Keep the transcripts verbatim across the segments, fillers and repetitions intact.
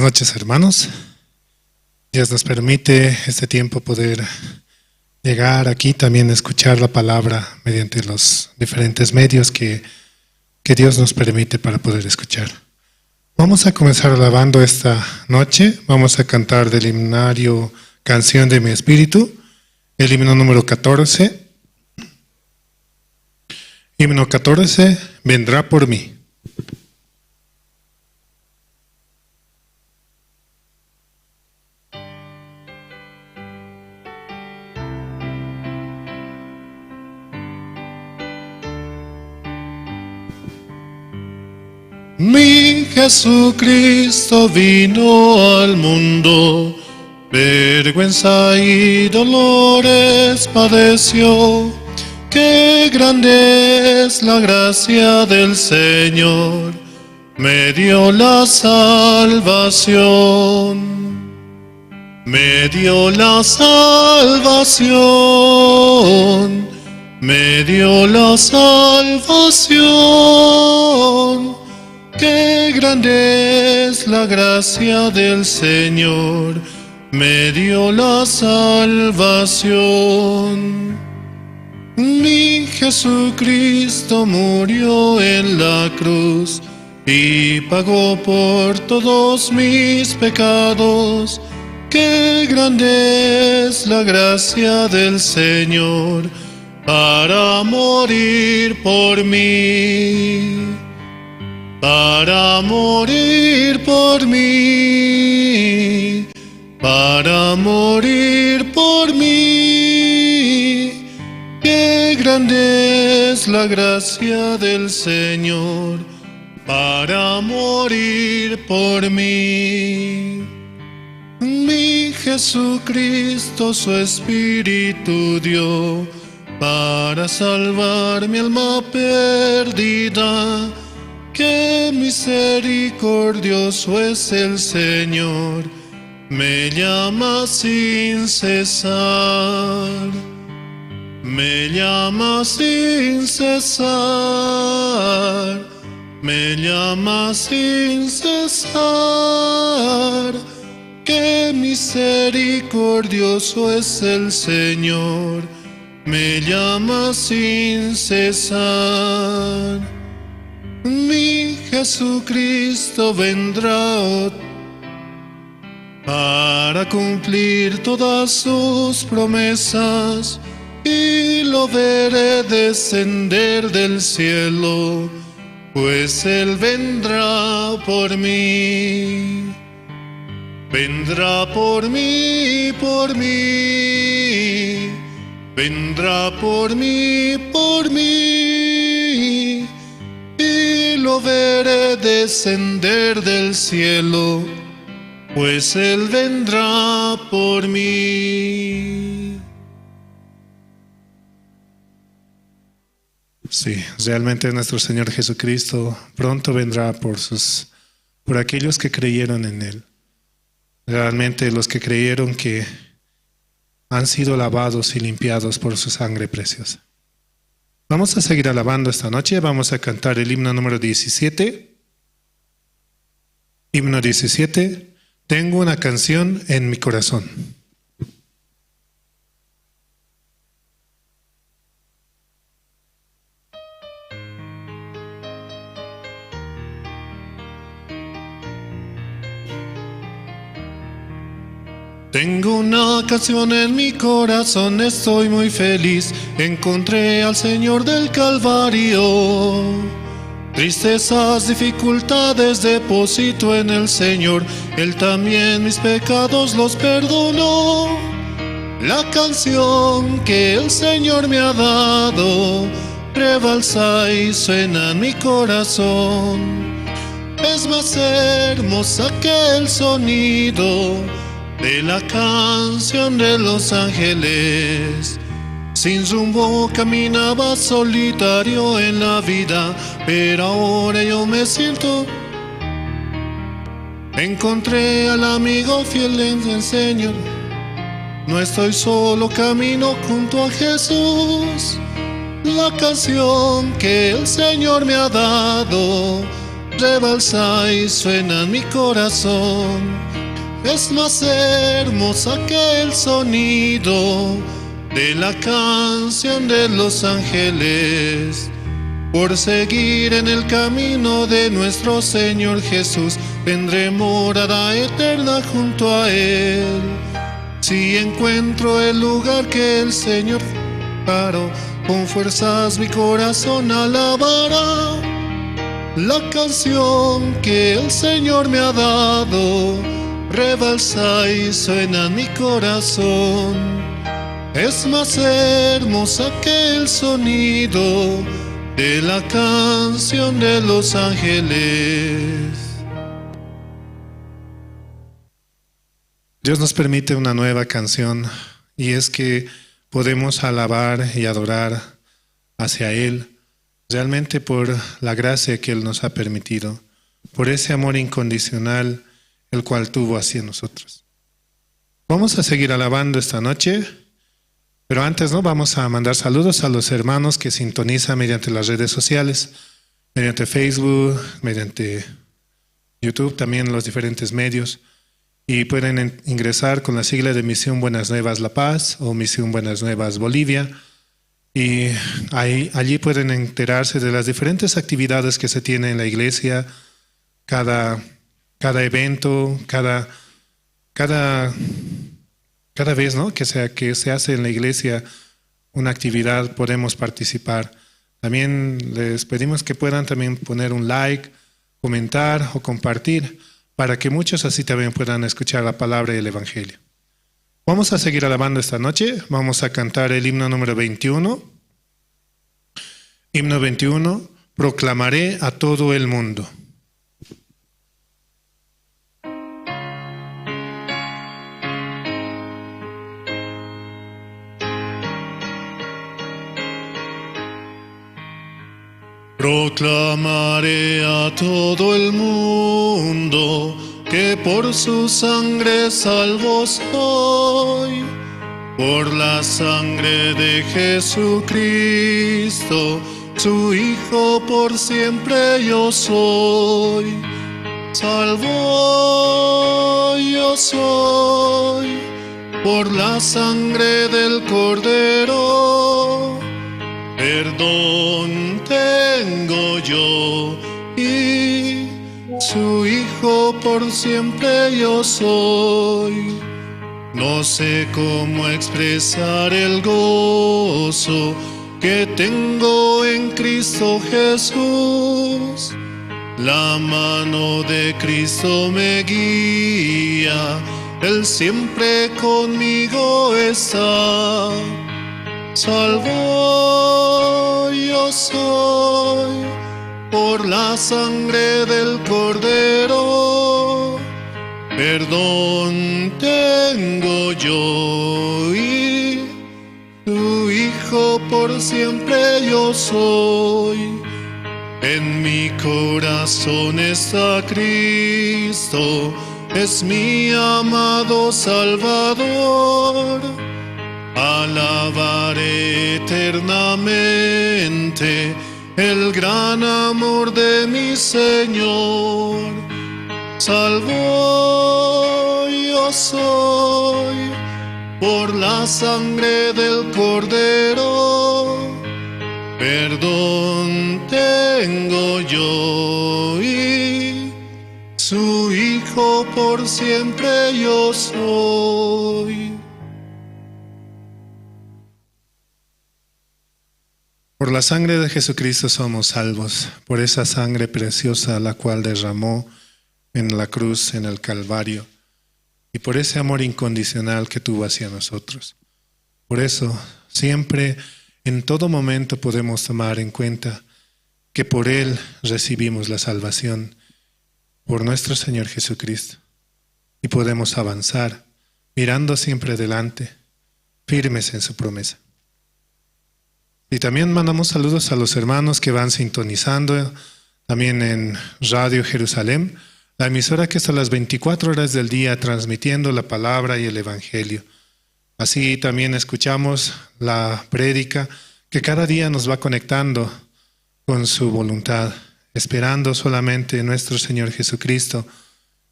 Noches, hermanos. Dios nos permite este tiempo poder llegar aquí, también escuchar la palabra mediante los diferentes medios que, que Dios nos permite para poder escuchar. Vamos a comenzar alabando esta noche. Vamos a cantar del himnario Canción de mi Espíritu, el himno número catorce. Himno catorce, Vendrá por mí. Mi Jesucristo vino al mundo, vergüenza y dolores padeció. Qué grande es la gracia del Señor, me dio la salvación. Me dio la salvación, me dio la salvación. Qué grande es la gracia del Señor, me dio la salvación. Mi Jesucristo murió en la cruz y pagó por todos mis pecados. Qué grande es la gracia del Señor para morir por mí, para morir por mí, para morir por mí. Qué grande es la gracia del Señor para morir por mí. Mi Jesucristo su espíritu dio para salvar mi alma perdida. Qué misericordioso es el Señor, me llama sin cesar, me llama sin cesar, me llama sin cesar. Qué misericordioso es el Señor, me llama sin cesar. Mi Jesucristo vendrá ot- para cumplir todas sus promesas, y lo veré descender del cielo, pues Él vendrá por mí. Vendrá por mí, por mí, vendrá por mí, por mí, y lo veré descender del cielo, pues Él vendrá por mí. Sí, realmente nuestro Señor Jesucristo pronto vendrá por sus, por aquellos que creyeron en Él. Realmente los que creyeron que han sido lavados y limpiados por su sangre preciosa. Vamos a seguir alabando esta noche, vamos a cantar el himno número diecisiete. Himno diecisiete, Tengo una canción en mi corazón. Tengo una canción en mi corazón, estoy muy feliz, encontré al Señor del Calvario. Tristezas, dificultades, deposito en el Señor, Él también mis pecados los perdonó. La canción que el Señor me ha dado rebalsa y suena en mi corazón. Es más hermosa que el sonido de la canción de los ángeles. Sin rumbo caminaba solitario en la vida, pero ahora yo me siento. Encontré al amigo fiel en el Señor. No estoy solo, camino junto a Jesús. La canción que el Señor me ha dado rebalsa y suena en mi corazón. Es más hermosa que el sonido de la canción de los ángeles. Por seguir en el camino de nuestro Señor Jesús, tendré morada eterna junto a Él. Si encuentro el lugar que el Señor preparó, con fuerzas mi corazón alabará. La canción que el Señor me ha dado rebalsa y suena en mi corazón. Es más hermosa que el sonido de la canción de los ángeles. Dios nos permite una nueva canción y es que podemos alabar y adorar hacia Él realmente por la gracia que Él nos ha permitido, por ese amor incondicional el cual tuvo hacia nosotros. Vamos a seguir alabando esta noche, pero antes, ¿no? Vamos a mandar saludos a los hermanos que sintonizan mediante las redes sociales, mediante Facebook, mediante YouTube, también los diferentes medios. Y pueden en- ingresar con la sigla de Misión Buenas Nuevas La Paz o Misión Buenas Nuevas Bolivia. Y ahí, allí pueden enterarse de las diferentes actividades que se tiene en la iglesia, cada, cada evento, cada, cada, cada vez, ¿no? Que sea, que se hace en la iglesia una actividad, podemos participar. También les pedimos que puedan también poner un like, comentar o compartir para que muchos así también puedan escuchar la palabra y el evangelio. Vamos a seguir alabando esta noche. Vamos a cantar el himno número veintiuno. Himno veintiuno, Proclamaré a todo el mundo. Proclamaré a todo el mundo que por su sangre salvo soy. Por la sangre de Jesucristo, su Hijo por siempre yo soy. Salvo yo soy por la sangre del Cordero. Perdón tengo yo y su Hijo por siempre yo soy. No sé cómo expresar el gozo que tengo en Cristo Jesús. La mano de Cristo me guía, Él siempre conmigo está. Salvo yo soy por la sangre del Cordero. Perdón tengo yo y tu Hijo por siempre yo soy. En mi corazón está Cristo, es mi amado Salvador. Alabaré eternamente el gran amor de mi Señor. Salvo yo soy por la sangre del Cordero. Perdón tengo yo y su Hijo por siempre yo soy. Por la sangre de Jesucristo somos salvos, por esa sangre preciosa la cual derramó en la cruz, en el Calvario, y por ese amor incondicional que tuvo hacia nosotros. Por eso, siempre, en todo momento podemos tomar en cuenta que por Él recibimos la salvación, por nuestro Señor Jesucristo, y podemos avanzar mirando siempre adelante, firmes en su promesa. Y también mandamos saludos a los hermanos que van sintonizando también en Radio Jerusalén, la emisora que está las veinticuatro horas del día transmitiendo la palabra y el evangelio. Así también escuchamos la prédica que cada día nos va conectando con su voluntad esperando solamente en nuestro Señor Jesucristo,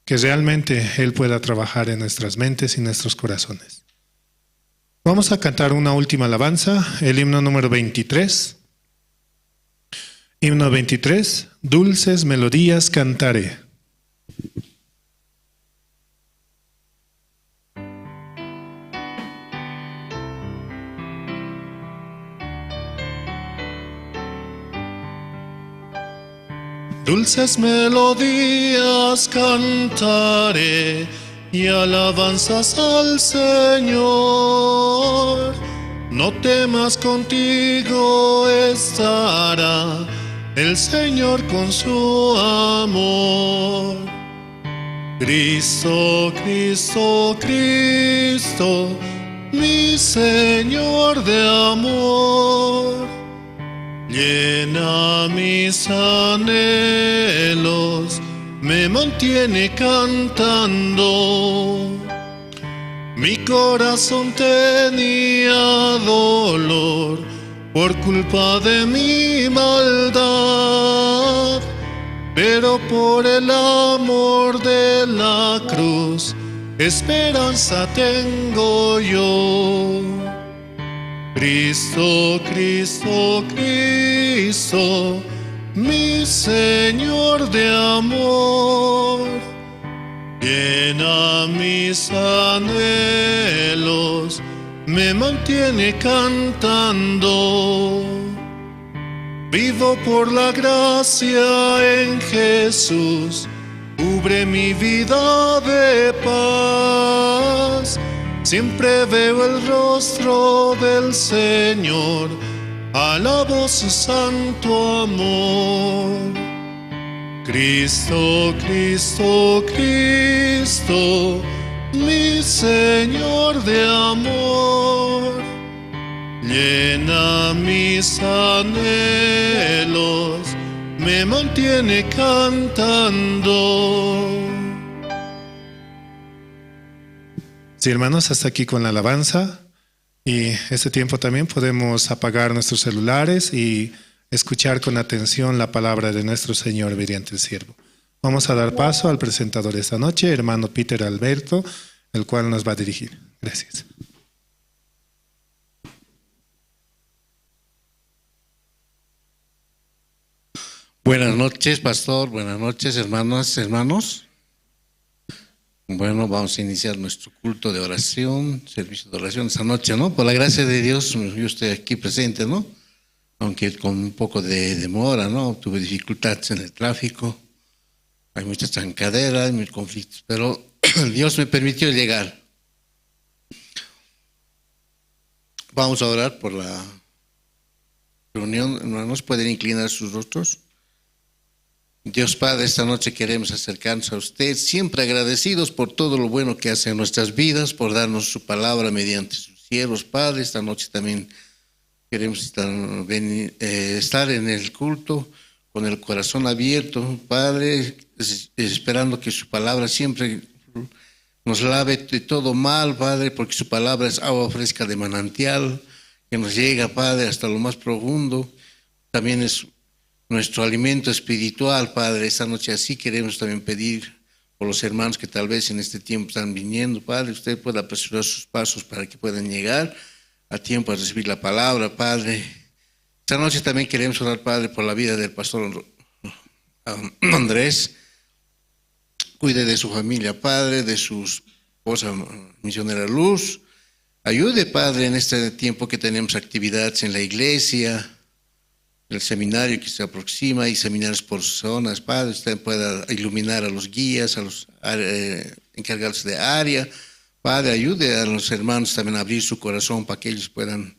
que realmente Él pueda trabajar en nuestras mentes y nuestros corazones. Vamos a cantar una última alabanza, el himno número veintitrés. Himno veintitrés, Dulces melodías cantaré. Dulces melodías cantaré y alabanzas al Señor. No temas, contigo estará el Señor con su amor. Cristo, Cristo, Cristo, mi Señor de amor, llena mis anhelos, me mantiene cantando. Mi corazón tenía dolor por culpa de mi maldad, pero por el amor de la cruz, esperanza tengo yo. Cristo, Cristo, Cristo, mi Señor de amor, llena mis anhelos, me mantiene cantando. Vivo por la gracia en Jesús, cubre mi vida de paz. Siempre veo el rostro del Señor, alabo su santo amor. Cristo, Cristo, Cristo, mi Señor de amor, llena mis anhelos, me mantiene cantando. Sí, hermanos, hasta aquí con la alabanza. Y este tiempo también podemos apagar nuestros celulares y escuchar con atención la palabra de nuestro Señor mediante el siervo. Vamos a dar paso al presentador de esta noche, hermano Peter Alberto, el cual nos va a dirigir. Gracias. Buenas noches, pastor. Buenas noches, hermanas, hermanos. Bueno, vamos a iniciar nuestro culto de oración, servicio de oración esta noche, ¿no? Por la gracia de Dios, yo estoy aquí presente, ¿no? Aunque con un poco de demora, ¿no? Tuve dificultades en el tráfico, hay mucha zancadera, hay muchos conflictos, pero Dios me permitió llegar. Vamos a orar por la reunión, hermanos, pueden inclinar sus rostros. Dios Padre, esta noche queremos acercarnos a usted, siempre agradecidos por todo lo bueno que hace en nuestras vidas, por darnos su palabra mediante sus siervos, Padre. Esta noche también queremos estar, venir, eh, estar en el culto con el corazón abierto, Padre, es-, esperando que su palabra siempre nos lave de todo mal, Padre, porque su palabra es agua fresca de manantial, que nos llega, Padre, hasta lo más profundo. También es nuestro alimento espiritual, Padre. Esta noche así queremos también pedir por los hermanos que tal vez en este tiempo están viniendo, Padre, usted pueda apresurar sus pasos para que puedan llegar a tiempo a recibir la palabra, Padre. Esta noche también queremos orar, Padre, por la vida del pastor Andrés. Cuide de su familia, Padre, de su esposa misionera Luz. Ayude, Padre, en este tiempo que tenemos actividades en la iglesia, el seminario que se aproxima y seminarios por zonas, Padre, usted pueda iluminar a los guías, a los, eh, encargados de área. Padre, ayude a los hermanos también a abrir su corazón para que ellos puedan,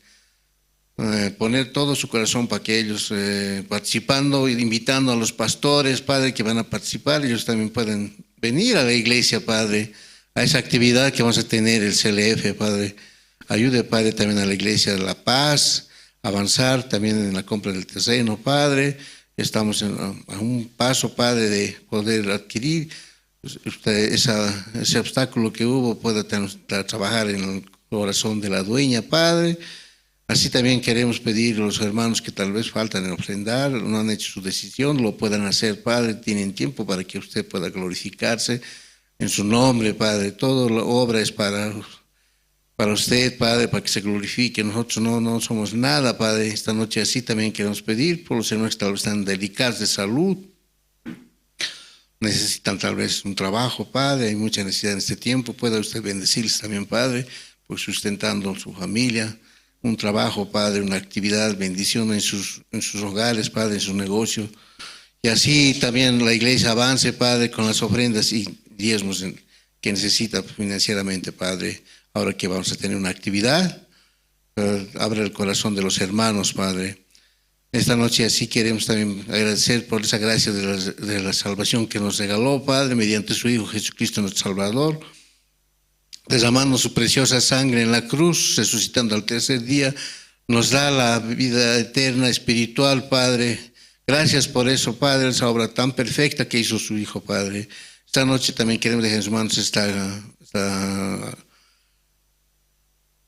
eh, poner todo su corazón para que ellos, eh, participando, invitando a los pastores, Padre, que van a participar, ellos también pueden venir a la iglesia, Padre, a esa actividad que vamos a tener el C L F, Padre. Ayude, Padre, también a la iglesia de La Paz, avanzar también en la compra del terreno, Padre. Estamos en, a un paso, Padre, de poder adquirir, pues, usted, esa, ese obstáculo que hubo, pueda tra-, trabajar en el corazón de la dueña, Padre. Así también queremos pedir a los hermanos que tal vez faltan en ofrendar, no han hecho su decisión, lo puedan hacer, Padre, tienen tiempo para que usted pueda glorificarse en su nombre, Padre. Toda la obra es para, para usted, Padre, para que se glorifique. Nosotros no, no somos nada, Padre. Esta noche así también queremos pedir por los hermanos que tal vez están delicados de salud, necesitan tal vez un trabajo, Padre, hay mucha necesidad en este tiempo. Pueda usted bendecirles también, Padre, pues sustentando su familia, un trabajo, Padre, una actividad, bendición en sus, en sus hogares, Padre, en sus negocios. Y así también la iglesia avance, Padre, con las ofrendas y diezmos en- que necesita financieramente, Padre. Ahora que vamos a tener una actividad, eh, abre el corazón de los hermanos, Padre. Esta noche así queremos también agradecer por esa gracia de la, de la salvación que nos regaló, Padre, mediante su Hijo Jesucristo, nuestro Salvador, derramando su preciosa sangre en la cruz, resucitando al tercer día, nos da la vida eterna espiritual, Padre. Gracias por eso, Padre, esa obra tan perfecta que hizo su Hijo, Padre. Esta noche también queremos dejar en sus manos esta, esta-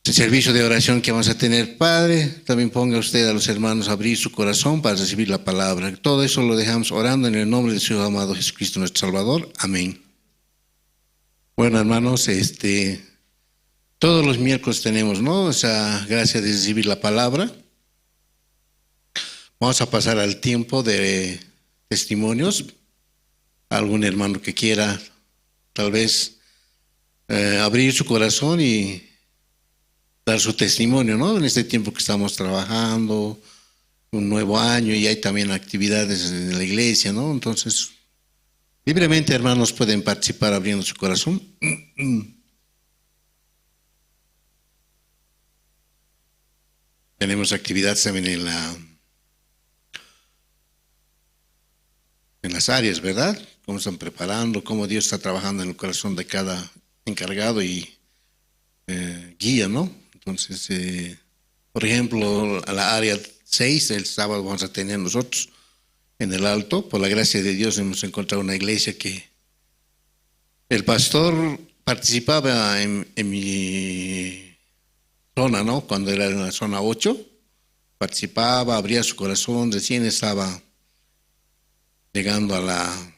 este servicio de oración que vamos a tener, Padre. También ponga usted a los hermanos a abrir su corazón para recibir la palabra. Todo eso lo dejamos orando en el nombre de su Hijo amado Jesucristo, nuestro Salvador. Amén. Bueno, hermanos, este, todos los miércoles tenemos, ¿no? Esa gracia de recibir la palabra. Vamos a pasar al tiempo de testimonios. Algún hermano que quiera, tal vez, eh, abrir su corazón y dar su testimonio, ¿no? En este tiempo que estamos trabajando, un nuevo año y hay también actividades en la iglesia, ¿no? Entonces, libremente, hermanos, pueden participar abriendo su corazón. Tenemos actividades también en la, en las áreas, ¿verdad? Cómo están preparando, cómo Dios está trabajando en el corazón de cada encargado y, eh, guía, ¿no? Entonces, eh, por ejemplo, a la área seis, el sábado vamos a tener nosotros en el Alto. Por la gracia de Dios hemos encontrado una iglesia que el pastor participaba en, en mi zona, ¿no? Cuando era en la zona ocho, participaba, abría su corazón, recién estaba llegando a la,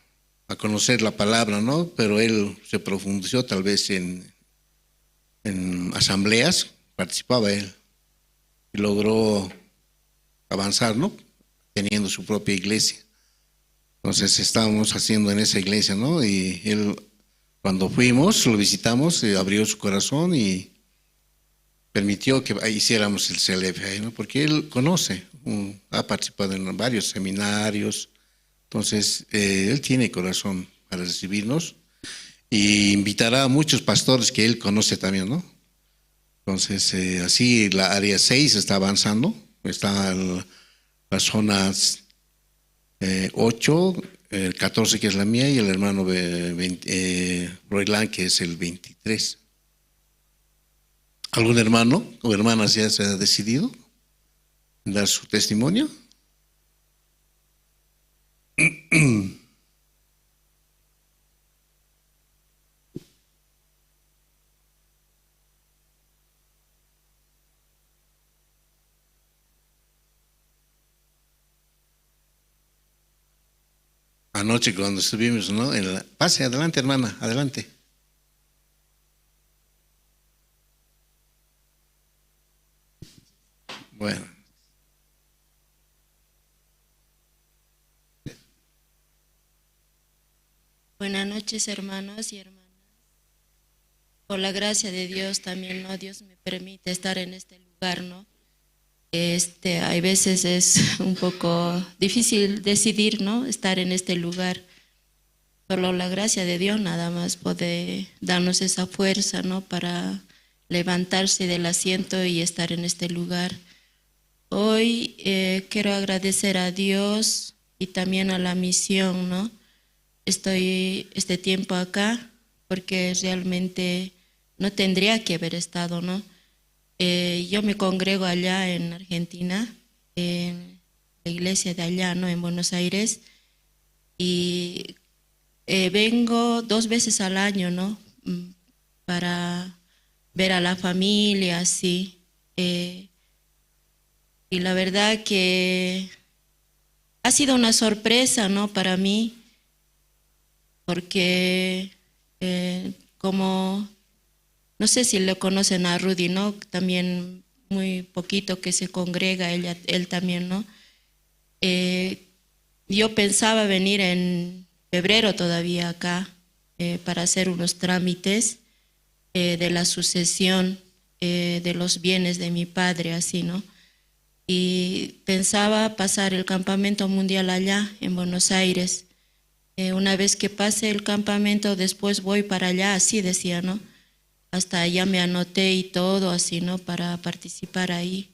a conocer la palabra, ¿no? Pero él se profundizó tal vez en, en asambleas, participaba él, y logró avanzar, ¿no? Teniendo su propia iglesia. Entonces estábamos haciendo en esa iglesia, ¿no? Y él, cuando fuimos, lo visitamos, eh, abrió su corazón y permitió que hiciéramos el C L F ahí, ¿no? Porque él conoce, mm, ha participado en varios seminarios, entonces, eh, él tiene corazón para recibirnos y invitará a muchos pastores que él conoce también, ¿no? Entonces, eh, así la área seis está avanzando, está el- las zonas, eh, ocho, el catorce, que es la mía, y el hermano ve- veinte, eh, Royland, que es el veintitrés. ¿Algún hermano o hermana ya se ha decidido en dar su testimonio? Anoche cuando estuvimos, ¿no? En la- Pase, adelante, hermana, adelante. Bueno. Buenas noches, hermanos y hermanas. Por la gracia de Dios también, ¿no? Dios me permite estar en este lugar, ¿no? Este, hay veces es un poco difícil decidir, ¿no? Estar en este lugar. Solo la gracia de Dios nada más puede darnos esa fuerza, ¿no? Para levantarse del asiento y estar en este lugar. Hoy, eh, quiero agradecer a Dios y también a la misión, ¿no? Estoy este tiempo acá porque realmente no tendría que haber estado, ¿no? Eh, yo me congrego allá en Argentina, en la iglesia de allá, ¿no? En Buenos Aires. Y, eh, vengo dos veces al año, ¿no? Mm, para ver a la familia, sí. Eh, Y la verdad que ha sido una sorpresa, ¿no? Para mí, porque eh, como, no sé si lo conocen a Rudy, ¿no? También muy poquito que se congrega, ella, él también, ¿no? Eh, yo pensaba venir en febrero todavía acá eh, para hacer unos trámites eh, de la sucesión eh, de los bienes de mi padre, así, ¿no? Y pensaba pasar el campamento mundial allá, en Buenos Aires. Eh, una vez que pase el campamento, después voy para allá, así decía, ¿no? Hasta allá me anoté y todo, así, ¿no? Para participar ahí.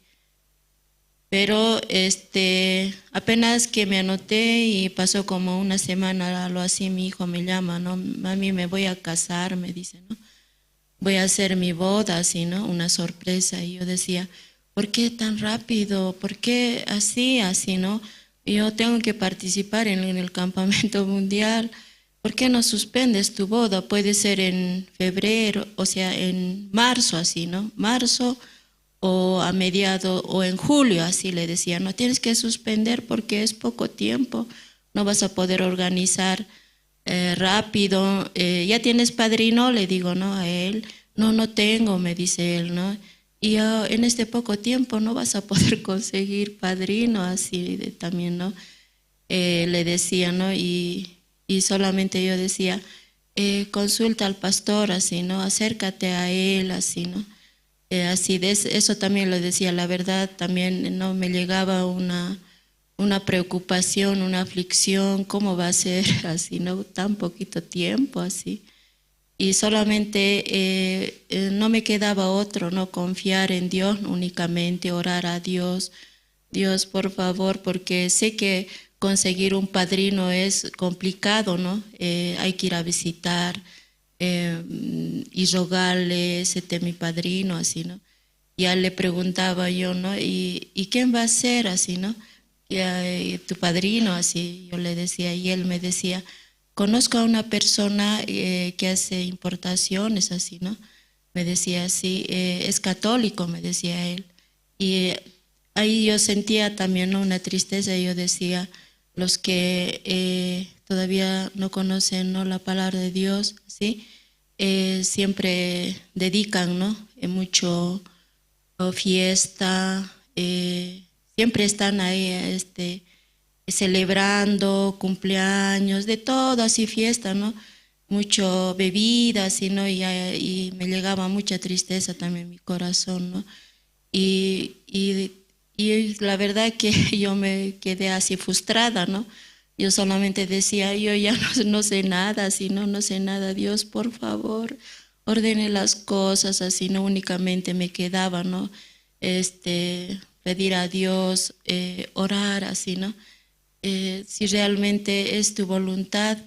Pero este, apenas que me anoté y pasó como una semana, lo así, mi hijo me llama, ¿no? Mami, me voy a casar, me dice, ¿no? Voy a hacer mi boda, así, ¿no? Una sorpresa. Y yo decía, ¿por qué tan rápido? ¿Por qué así, así, ¿no? Yo tengo que participar en, en el campamento mundial. ¿Por qué no suspendes tu boda? Puede ser en febrero, o sea, en marzo, así, ¿no? Marzo o a mediado o en julio, así le decía, no tienes que suspender porque es poco tiempo, no vas a poder organizar eh, rápido, eh, ¿ya tienes padrino? Le digo, ¿no? A él, no, no tengo, me dice él, ¿no? Y ah, en este poco tiempo no vas a poder conseguir padrino, así de- también, ¿no? Eh, le decía, ¿no? Y, y solamente yo decía, eh, consulta al pastor, así, ¿no? Acércate a él, así, ¿no? Eh, así, de es- eso también lo decía, la verdad, también no me llegaba una, una preocupación, una aflicción, ¿cómo va a ser así, ¿no? Tan poquito tiempo, así. Y solamente eh, eh, no me quedaba otro, ¿no? Confiar en Dios únicamente, orar a Dios. Dios, por favor, porque sé que conseguir un padrino es complicado, ¿no? Eh, hay que ir a visitar eh, y rogarle, ese de mi padrino, así, ¿no? Ya le preguntaba yo, ¿no? ¿Y, y quién va a ser así, ¿no? Ya, eh, tu padrino, así, yo le decía, y él me decía, conozco a una persona eh, que hace importaciones, así, ¿no? Me decía así, eh, es católico, me decía él. Y eh, ahí yo sentía también, ¿no? Una tristeza, yo decía, los que eh, todavía no conocen, ¿no? La palabra de Dios, ¿sí? Eh, siempre dedican, ¿no? Eh, mucho oh, fiesta, eh, siempre están ahí este, celebrando cumpleaños, de todo, así fiesta, ¿no? Mucho bebida, así, ¿no? Y, ah, y me llegaba mucha tristeza también en mi corazón, ¿no? Y, y, y la verdad que yo me quedé así frustrada, ¿no? Yo solamente decía, yo ya no, no sé nada, así, ¿no? No sé nada, Dios, por favor, ordene las cosas, así, ¿no? Únicamente me quedaba, ¿no? Este, pedir a Dios, eh, orar, así, ¿no? Eh, si realmente es tu voluntad,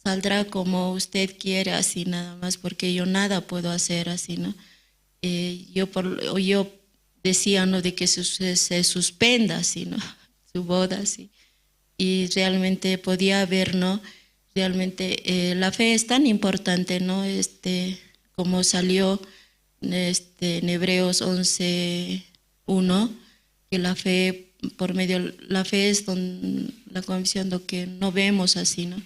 saldrá como usted quiere, así nada más, porque yo nada puedo hacer así, ¿no? Eh, yo, por, o yo decía, ¿no? De que se, se- se suspenda, así, ¿no? Su boda, así. Y realmente podía ver, ¿no? Realmente eh, la fe es tan importante, ¿no? Este, como salió este, en Hebreos once uno, que la fe, por medio, la fe es don- la convicción de lo que no vemos así, ¿no?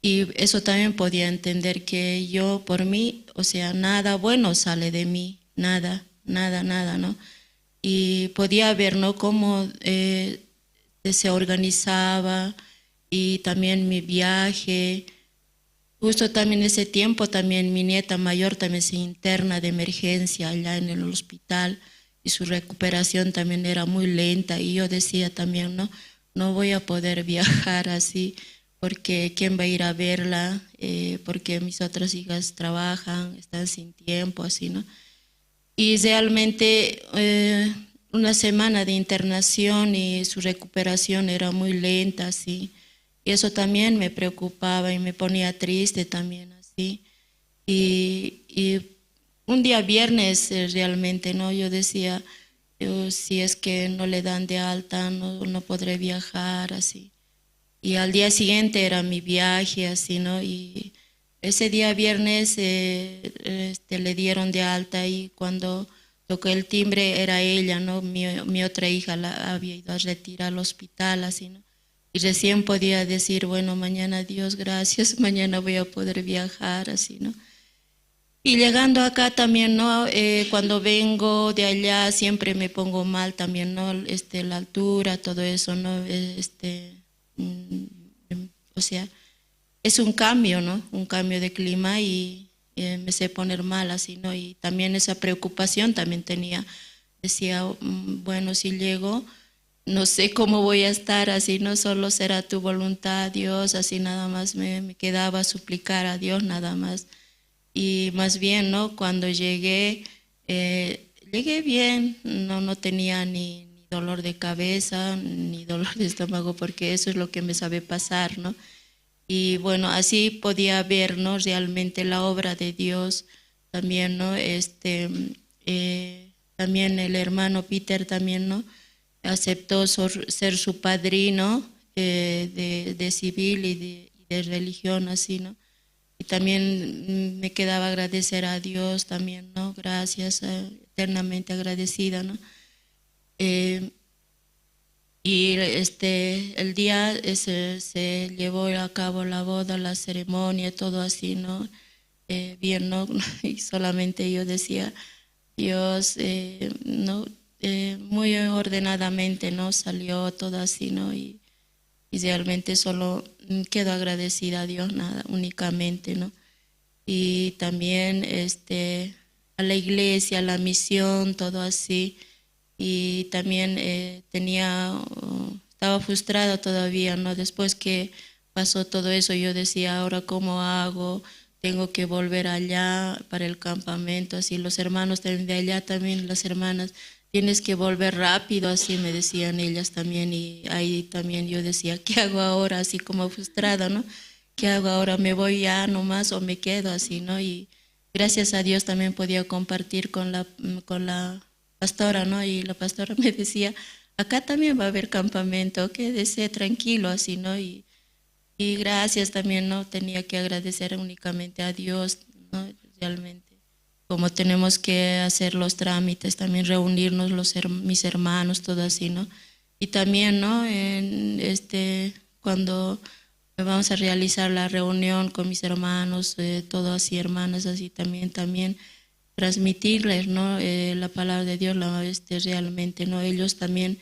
Y eso también podía entender que yo por mí, o sea, nada bueno sale de mí, nada, nada, nada, ¿no? Y podía ver, ¿no? Cómo eh, se organizaba y también mi viaje. Justo también ese tiempo también mi nieta mayor también se interna de emergencia allá en el hospital y su recuperación también era muy lenta y yo decía también, no, no voy a poder viajar así porque ¿quién va a ir a verla? Eh, porque mis otras hijas trabajan, están sin tiempo, así, ¿no? Y realmente eh, una semana de internación y su recuperación era muy lenta, así. Y eso también me preocupaba y me ponía triste también, así. Y, y un día viernes eh, realmente, ¿no? Yo decía, yo, si es que no le dan de alta, no, no podré viajar, así. Y al día siguiente era mi viaje, así, ¿no? Y ese día viernes eh, este, le dieron de alta y cuando tocó el timbre, era ella, ¿no? Mi, mi otra hija la había ido a retirar al hospital, así, ¿no? Y recién podía decir, bueno, mañana Dios, gracias, mañana voy a poder viajar, así, ¿no? Y llegando acá también, ¿no? Eh, cuando vengo de allá siempre me pongo mal también, ¿no? Este, la altura, todo eso, ¿no? Eh, Este, mm, em, o sea, es un cambio, ¿no? Un cambio de clima y, eh, me sé poner mal así, ¿no? Y también esa preocupación también tenía. Decía, mm, bueno, si llego, no sé cómo voy a estar así, ¿no? Solo será tu voluntad, Dios, así nada más me, me quedaba suplicar a Dios, nada más. Y más bien, ¿no? Cuando llegué, eh, llegué bien, no, no tenía ni, ni dolor de cabeza, ni dolor de estómago, porque eso es lo que me sabe pasar, ¿no? Y bueno, así podía ver, ¿no? Realmente la obra de Dios también, ¿no? Este, eh, también el hermano Peter también, ¿no? Aceptó sor- ser su padrino, eh, de, de civil y de, y de religión, así, ¿no? Y también, mm, me quedaba agradecer a Dios también, ¿no? Gracias, eh, eternamente agradecida, ¿no? Eh, y este, el día ese se llevó a cabo la boda, la ceremonia, todo así, ¿no? Eh, bien, ¿no? Y solamente yo decía, Dios, eh, ¿no? Eh, muy ordenadamente, ¿no? Salió todo así, ¿no? Y, y realmente solo, mm, quedo agradecida a Dios, nada, únicamente, ¿no? Y también, este, a la iglesia, a la misión, todo así. Y también, eh, tenía, oh, estaba frustrada todavía, ¿no? Después que pasó todo eso, yo decía, "Ahora, ¿cómo hago? Tengo que volver allá para el campamento", así. Los hermanos también de allá, también las hermanas, "Tienes que volver rápido", así me decían ellas también. Y ahí también yo decía, "¿Qué hago ahora?", así como frustrada, ¿no? "¿Qué hago ahora? ¿Me voy ya nomás o me quedo así?", ¿no? Y gracias a Dios también podía compartir con la, mm, con la pastora, ¿no? Y la pastora me decía, "Acá también va a haber campamento, quédese tranquilo", así, ¿no? Y, y gracias también, ¿no? Tenía que agradecer únicamente a Dios, ¿no? Realmente. Como tenemos que hacer los trámites, también reunirnos los her- mis hermanos, todo así, ¿no? Y también, ¿no? En, este, cuando vamos a realizar la reunión con mis hermanos, eh, todo así, hermanas, así también, también transmitirles, ¿no? Eh, la palabra de Dios, la, este, realmente, ¿no? Ellos también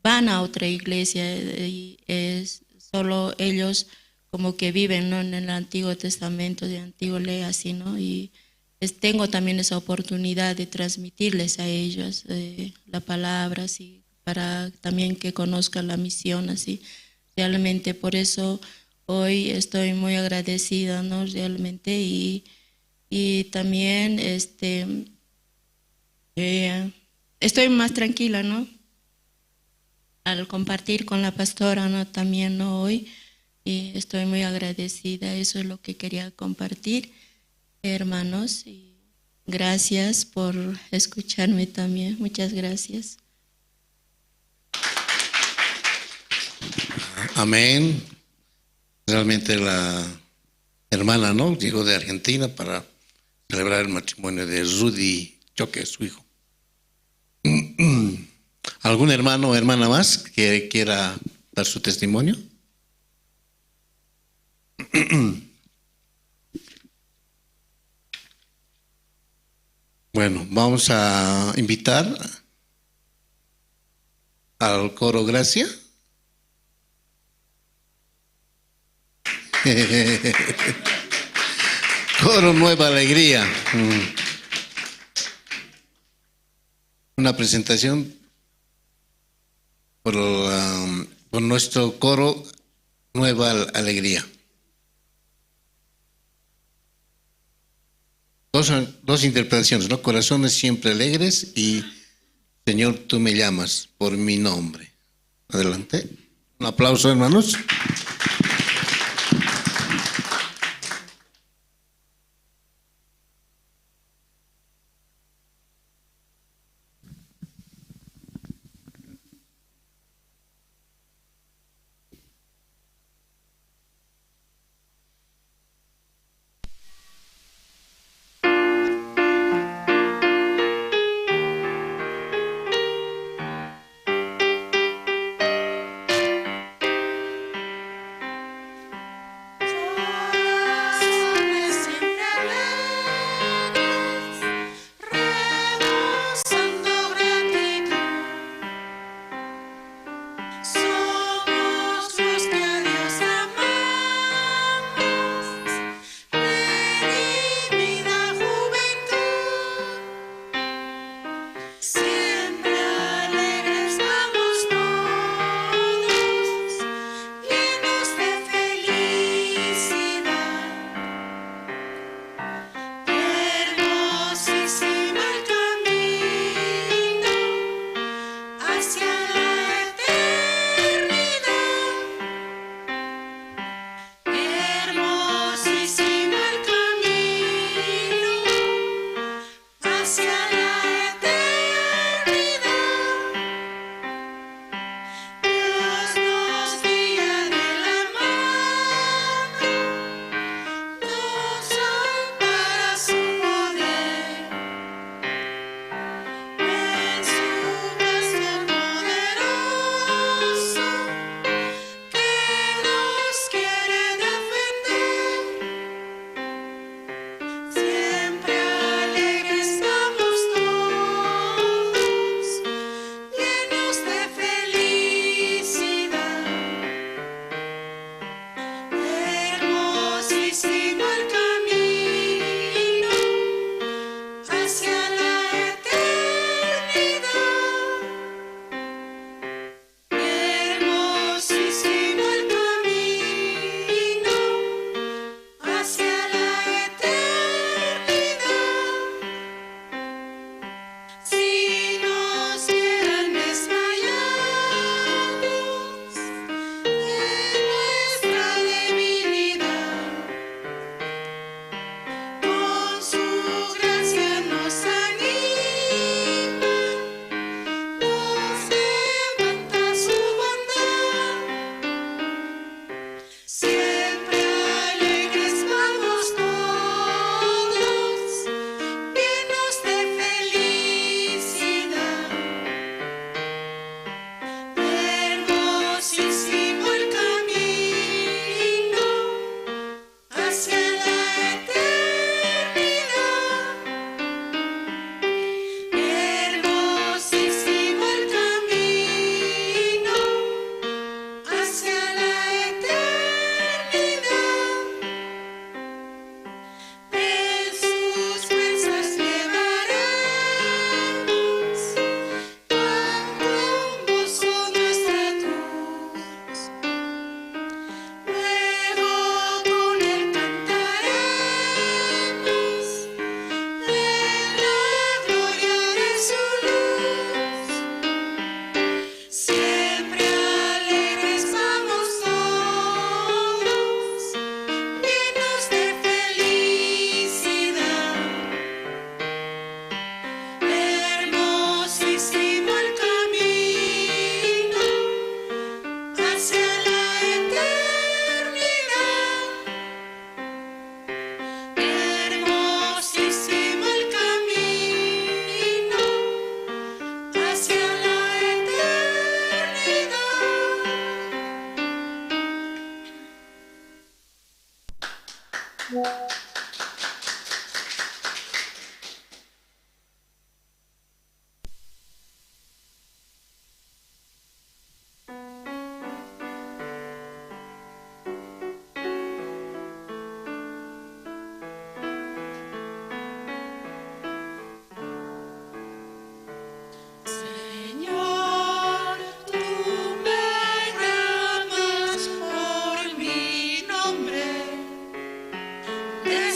van a otra iglesia, eh, y es solo ellos como que viven, ¿no? En el Antiguo Testamento, de Antiguo Ley, así, ¿no? Y es- tengo también esa oportunidad de transmitirles a ellos, eh, la palabra, así, para también que conozcan la misión, así. Realmente por eso hoy estoy muy agradecida, ¿no? Realmente, y, y también, este, eh, estoy más tranquila, ¿no? Al compartir con la pastora, ¿no? También, ¿no? Hoy, y estoy muy agradecida, eso es lo que quería compartir, hermanos, y gracias por escucharme también, muchas gracias. Amén. Realmente la hermana, ¿no? Llegó de Argentina para celebrar el matrimonio de Rudy Choque, su hijo. ¿Algún hermano o hermana más que quiera dar su testimonio? Bueno, vamos a invitar al coro Gracia. Coro Nueva Alegría. Mm. Una presentación por, um, por nuestro coro Nueva Al- Alegría. Dos, dos interpretaciones, ¿no? Corazones siempre alegres y Señor, tú me llamas por mi nombre. Adelante. Un aplauso, hermanos. Sino el camino hacia la eternidad. Hermosísimo el camino hacia la eternidad. Si nos quedan desmayados en nuestra debilidad, con su gracia nos anima, nos levanta su bondad. Siempre alegres vamos todos, llenos de felicidad. Hermosísimo el camino hacia la eternidad. Hermosísimo el camino hacia la eternidad. En sus fuerzas llevaremos con gozo nuestra cruz. Luego con él cantaremos en la gloria de su luz. Siempre alegres vamos todos, llenos de felicidad. Hermosísimo el camino hacia la eternidad. Hermosísimo el camino hacia la eternidad. Señor, tú me llamas por mi nombre. Te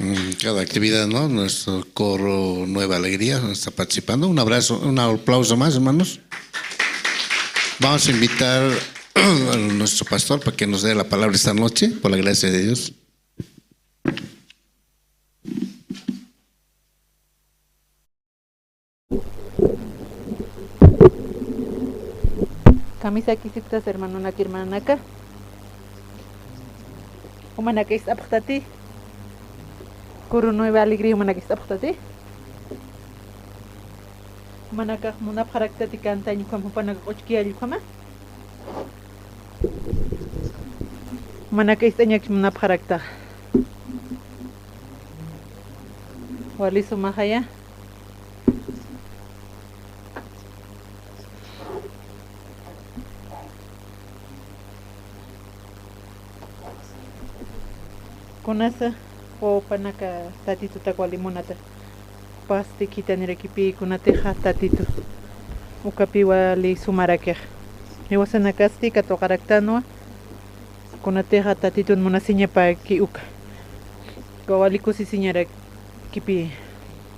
mm, cada actividad, ¿no? Nuestro coro Nueva Alegría está participando. Un abrazo, un aplauso más, hermanos. Vamos a invitar a nuestro pastor para que nos dé la palabra esta noche, por la gracia de Dios. Kamisakisipxtas hermanonaka, hermananaka. Jumanaka ist'apxtati. Coro Nueva Alegría jumanaka ist'apxtati. Jumanakax munapxaraktati cantañ ukham, jupanaka q'uchkiyall ukhama. Jumanaka ist'añakchi munapxaraktaxa. Wali sumaxaya. Kunasa wawapanaka Tatitutak wali munata pasti khithanirakipi, kunatixa Tatitu ukapi wali sumarakixa. Jiwasanakasti katuqaraktanwa, kunatixa Tatitun munasiñapaki uka. Uka wali kusisiñarakipi,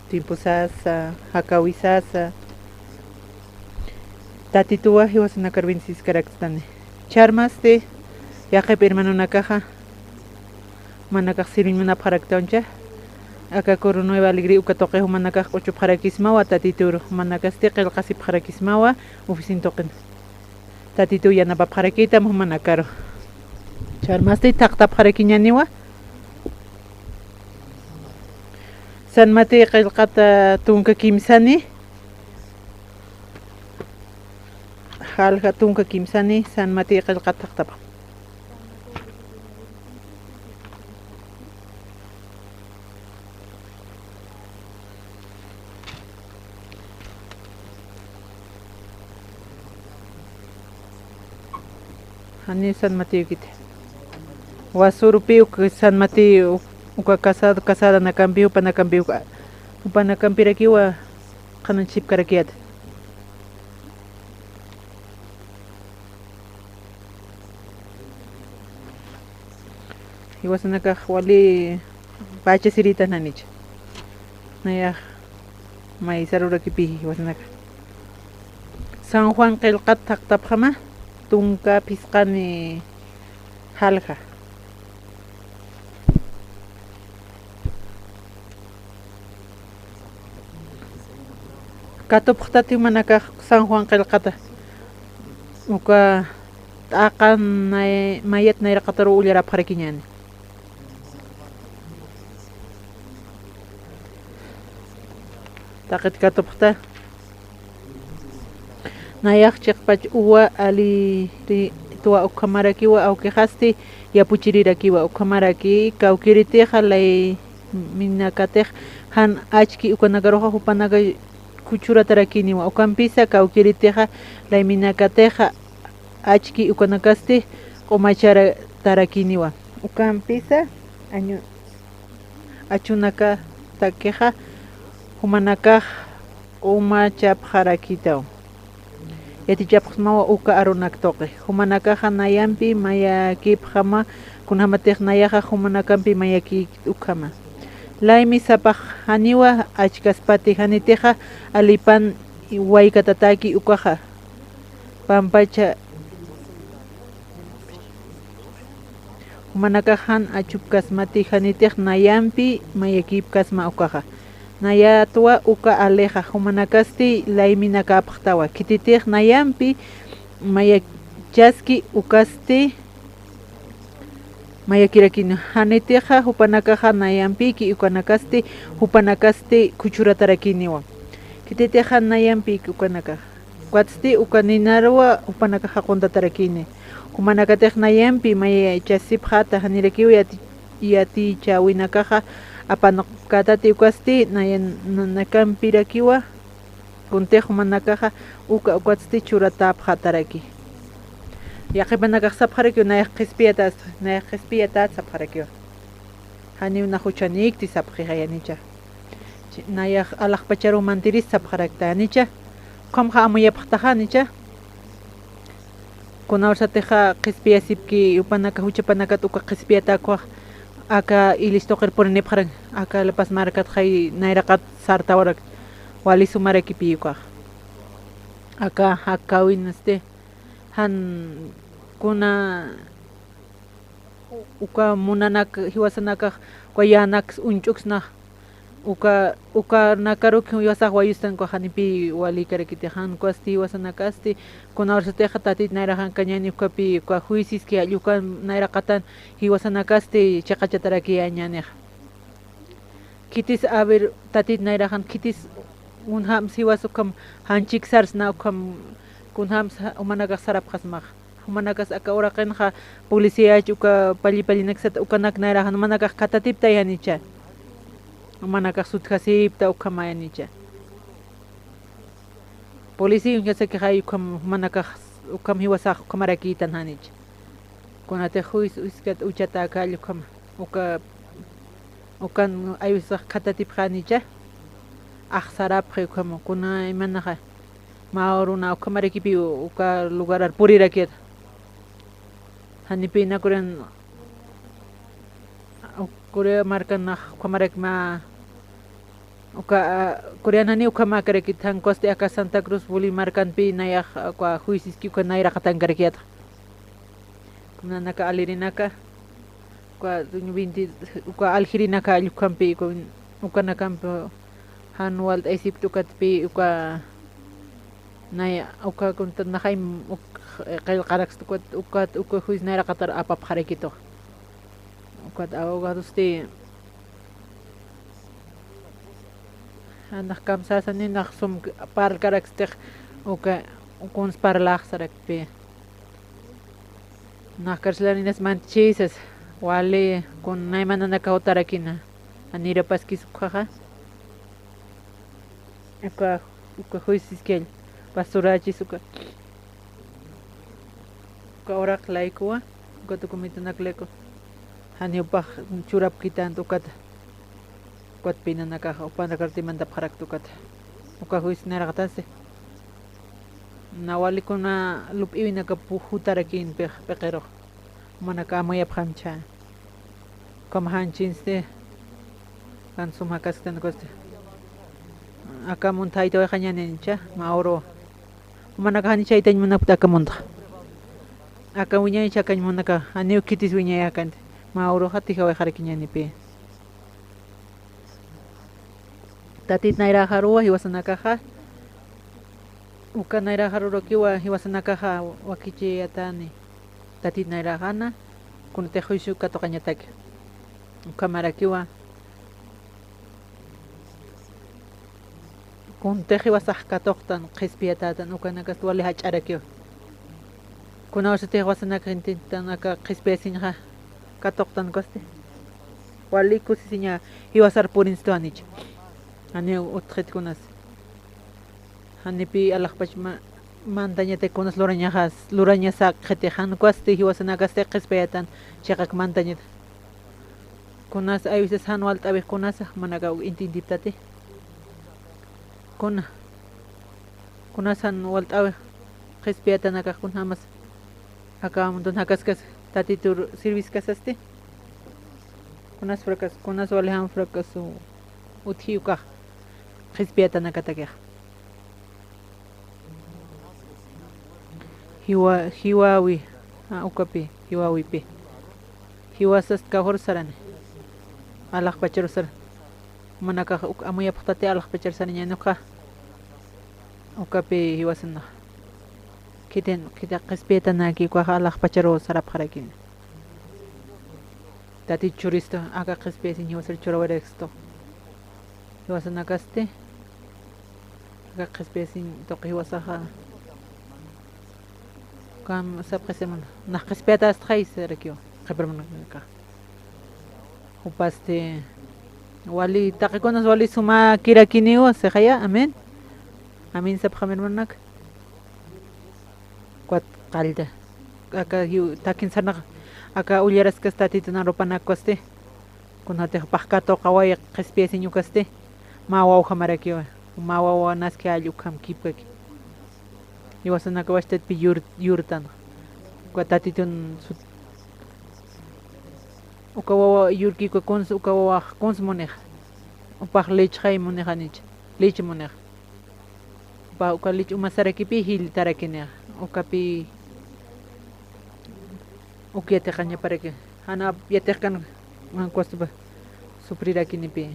tiempo sasa, jakawi sasa. Tatituwa jiwasanakar bendeciskaraktani. Ch'armasti, yaqhip hermanonakaxa, jumanakax sirviñ munapxaraktancha. Aka Coro Nueva Alegría uka tuqi jumanakax q'uchupxarakismawa Tatituru, jumanakasti qillqasipxarakismawa oficina tuqin. Tatitu yanapapxarakitam jumanakaru. Ch'armasti thaqtapxarakiñäniwa. San Mateo qillqata tunka kimsani. Jalja tunka kimsani, San Mateo qillqata thaqtapxam. Jani San Mateo kiti. Wasurupi uk San Mateo, uka casado, casaranakampi, jupanakampi, uka, jupanakampirakiwa qhanañchipkarakiyäta. Jiwasanakax wali pachasirïtan janicha. Nayax maysarurakipi jiwasanakax. San Juan qillqat thaqtapxama, tunka phisqani jalja. Katupxtati jumanakax San Juan qillqata. Uka t'aqa nay-, mayat nayraqataruw ullarapxarakiñäni. Taqit katupxta. Nayax chiqpach uwa alirituwa ukhamarakiwa, awkixasti yapuchirirakiwa ukhamaraki, kawkïritixa layminakatix jan achki ukanakaruxa jupanaka khuchhuratarakïniwa, ukampisa kawkïritixa layminakatixa achki ukanakasti q'umacharatarakïniwa, ukampisa añu-, achunakatakixa jumanakax q'umachapxarakïtaw. Yatichapxsmawa uka arunak tuqi. Jumanakaxa nayampi mayakïpxama, kunjamatix nayaxa jumanakampi mayakïkit ukhama. Laymi sapax janiwa achkaspati, janitixa alipan waykatatäki ukaxa. Pampacha Jumanakax jan achupkasmati, janitix nayampi mayakïpkasma ukaxa. Nayatwa uka alixa, jumanakasti layminakäpxtawa. Khititix nayampi mayachaski ukasti mayakirakïni. Janitixa jupanakaxa nayampïki ukanakasti, jupanakasti khuchhuratarakïniwa. Khititix jan nayampïki ukanakaxa. Ukatsti uka ninaruwa jupanakax jaquntatarakïni. Jumanakatix nayampi mayachasipxäta, janirakiw yati-, yatichäwinakaxa apanqapkätati, ukasti nayan-, na-, nayakampirakiwa, kuntix jumanakaxa uka ukatsti churatäpxätaraki. Yaqhipanakax sapxarakiw, nayax qhispiyatät, nayax qhispiyatät sapxarakiwa. Janiw na juchanikti sapxi jayanicha. Chi-, nayax alaxpacharuw mantiris sapxarakta, janicha. Ukhamxa amuyapxtaxa, janicha. Kunawsatixa qhispiyasipki, jupanaka, juchapanakat uka qhispiyatäkuxa, Aka Illis tuqir purinipxarak, aka La Paz markatxay nayraqat sartawarak, wali sumarakipi ukax. Aka jakäwinasti, jan kuna uka munanak jiwasanakax, uka yänaks uñch'uksnax, uka, ukanakaruk jiwasax wayustan ukax janipï walïkarakiti, jan ukastiw jiwasanakasti, kuna urasatixa Tatit nayraqankañäni ukapi, uka juiciski jall uka nayraqatan jiwasanakasti chiqachatarakïñänixa. Khitis, a ver, Tatit nayraqan, khitis kunjams jiwas ukham janchik sarsna, ukham kunjams jumanakax sarapxasmax. Jumanakas aka uraqinxa policíach uka palli pallinak sat ukanak nayraqan jumanakax khatatiptay janicha. Jumanakax sutjasipta ukhamänicha. Policía uñjasakixay ukham jumanakax, ukham jiwasax ukhamarakïtan janicha. Kunatix juis, juiskat uchata aka jall ukham, uka, ukan aywisax khatatipxänicha. Axsarapxi ukham, kuna imanaxa. Mä uruna ukhamarakipi uka lugarar purirakit. Janipï na Corea, Corea markanax ukhamarak mä, uka, Corea nani ukhamäkarakit, jan ukastiw aka Santa Cruz Bolívar markanpï nayax uka juiciski uka nayraqatankarakixa. Kunanaka alirinaka, uka veinte, uka aljirinaka jall ukhampi, uka, ukanakampi jan walt'aysipkta ukatpï, uka naya, uka kunta naxay, uk-, qillqaraksta ukat, ukat, uka juis nayraqatar apapxarakitux. Ukat abogadosti, nax kamsasani, nax sum parlkarakstix, uka, kuns parlaxsarakpï. Nax carcelaninas manchïsas, wali kun naymananakax jutarakina, janirapaskis ukhaxa. Uka, uka juiciski jall, basurachis uka. Uka uraq laykuwa, uka documentanak layku. Janiw jupax churapkitänti ukata. Ukatpï nanakax jupanakar demandapxarakta ukata. Uka juicio nayraqatansti. Na wali kuna lup'iwinaka pu-, jutarakïnpix p'iqirux. Jumanaka amuyapxämchha. Ukham janchinsti, jan sum jakasktan ukasti. Aka muntxa jaytawayxañänicha, mä uru. Jumanakax janicha jaytañ munapkti aka muntxa. Aka wiñay chhakañ munakax, janiw khitis wiñayäkanti. Mä uruxa tijawayxarakiñänipï. Tatit nayraqaruwa jiwasanakaxa, uka nayraqarurakiwa jiwasanakaxa wakichiyätani. Tatit nayraqana, kunatix juicio katuqañataki. Ukhamarakiwa. Kuntix jiwasax katuqtan, qhispiyatätan, ukanakasti wali jach'arakiwa. Kuna urasatix jiwasanakax intintan aka qhispiyasiñxa katuqtan ukasti. Wali kusisiña jiwasar purinstu janicha. Janiw utjit kunas. Janipï alaxpach ma-, mantañatak kunas lurañaxas, lurañasakxiti jan ukasti jiwasanakasti qhispiyatan chiqak mantañat. Kunas a veces jan walt'äwix kunasa, jumanakax intintiptati. Kuna, kunas jan walt'äwix qhispiyatanakax kunjamas. Aka muntun jakaskas Tatitur sirviskasasti. Kunas fracaso, kunas wali jan fracaso utji ukax qhispiyatanakatakixa. Jiwa-, jiwawi, a, ukapi, jiwawipi. Jiwasast kawkharus sarani. Alaxpacharus sar. Jumanakax uk-, amuyapxtati alaxpachar sarañäni uka. Ukapi jiwasanax. Khitin, khita qhispiyatanaki ukax alaxpacharu sarapxarakini. Tatit churistu, aka qhispiyasiñ jiwasar churawayarakistu. Jiwasanakasti, aka qhispiyasiñ tuqi jiwasaxa. Kam sapxisimun, nax qhispiyatästxay sarakiw, qhiparmanakax. Jupasti, wali, taqikunas wali sumäkirakiniw, sixaya, amén. Amén sapxam hermanonak. Ukat qallta. Aka jiw-, takin sarnaq, aka ullaraskas Tatitun arupanak ukasti. Kunatix jupax katuqaway qhispiyasiñ ukasti. Mä wawjamarakiwa. Mä wawa naski jall ukham kipkaki. Jiwasanakax wacht'atpï yur-, yurtan. Uka Tatitun sut-, Uka wawa yurki uka kuns, uka wawax kuns munixa. Upax lechxay munixa nicha, lech munixa. Upa uka lech umasarakipi jilltarakinixa. Ukapi uk yatiqañaparaki. Jan yatiqkan, jan kustipa sufrirakinipi.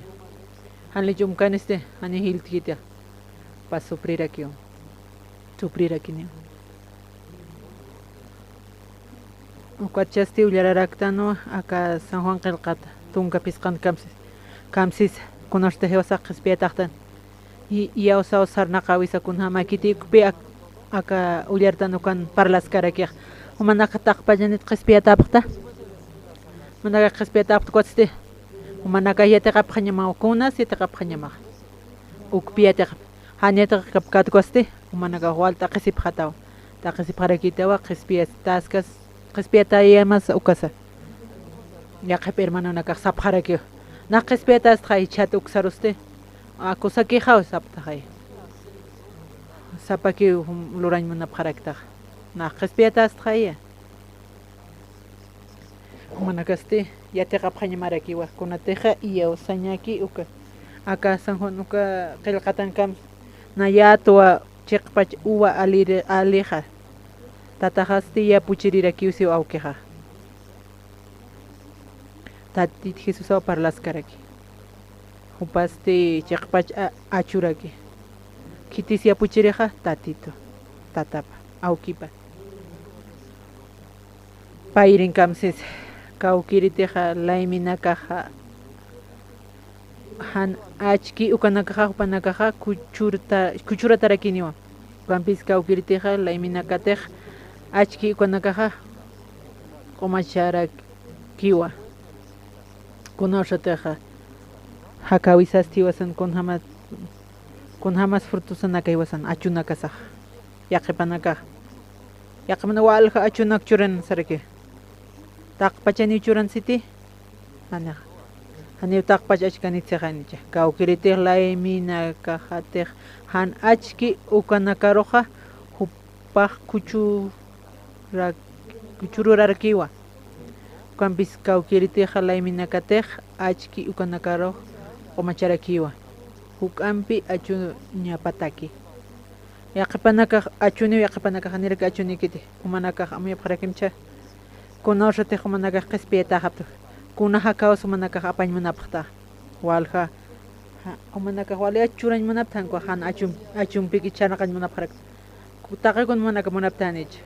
Jan lech umkanisti, jani jilltkiti. Upa sufrirakiw. Sufrirakiniw. Ukatchasti ullararaktanwa, aka San Juan qillqata, tunka phisqan kamsis, kamsis, kunasti jiwasax qhispiyataxtan. I, iyawsaw sarnaqäwisa kunjamäkiti ukpi ak, aka ullartan ukan parlaskarakix. Jumanakax taqpachanit qhispiyatäpxta. Jumanakax qhispiyatäpxta ukatsti. Jumanakax yatiqapxañamaw, kunas yatiqapxañamax. Ukpi yatiqap, jan yatiqkapkät ukasti, jumanakax wal t'aqhisipxataw. T'aqhisipxarakïtawa, qhispiyataskas, qhispiyatayamasa ukasa. Yaqhip hermanonakax sapxarakiw. Nax qhispiyatastxay jichhat uksarusti. Akusakixaw saptaxay. Sapakiw jum lurañ munapxaraktax. Nax qhispiyatastxaya. Jumanakasti yatiqapxañamarakiwa, kunatixa iyawsañaki uka. Aka San Juan uka qillqatankam nayätwa chiqpach uva aliri, alixa. Tataxasti yapuchirirakiw siw awkixa. Tatit Jesusaw parlaskaraki. Jupasti chiqpach a, achuraki. Khitis yapuchirixa, tatitu. Tatapa, awkipa. Payrinkamsis, kawkïritixa layminakaxa jan achki ukanakaxa, jupanakaxa kuchurta, kuchuratarakiniwa. Ukampis kawkïritixa layminakatix achki ukanakaxa q'umacharakiwa. Kunawsatixa jakäwisasti jiwasan kunjämas, kunjämas frutosanaka jiwasan achunakasax. Yaqhipanakax. Yaqhipana walja achunak churan saraki. Taqpachaniw churan siti. Janixa. Janiw taqpach achkanit sixanicha. Kawkïritix layminakaxatix jan achki ukanakaruxa jupax kuchura, kuchururarakiwa. Ukampis kawkïritixa layminakatix achki ukanakarux q'umacharakiwa. Juk'ampi achuñapataki. Yaqhipanakax achuniw, yaqhipanakax janiraki achunikiti. Jumanakax amuyapxarakimcha. Kunawsatix jumanakax qhispiyatäxapta. Kuna jakäwsa jumanakax apañ munapxta. Walja. Ja, jumanakax wali achurañ munapxta, jan achum, achumpiki charnaqañ munapxarakta. Ku, taqi kun jumanakax munapxtanich.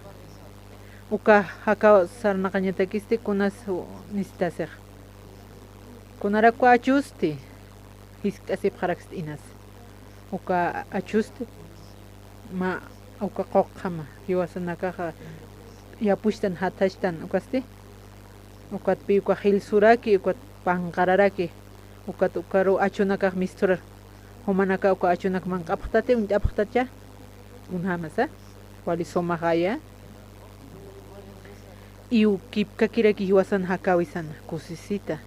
Uka jakäw sarnaqañatakisti kunas necesitasix. Kunarakwa achusti. Jiskt'asipxaraksti inas. Uka achusti. Mä uka quqjama, jiwasanakaxa yapuchtan, jathachtan, ukasti. Ukatpï uka jilsuraki, ukat panqararaki, ukat ukaruw achunakax misturar. Jumanakax uka achunak manq'apxtati, uñt'apxtacha. Kunjämasa, wali sumaxaya. Iwkipkakiraki jiwasan jakäwisana, kusisita.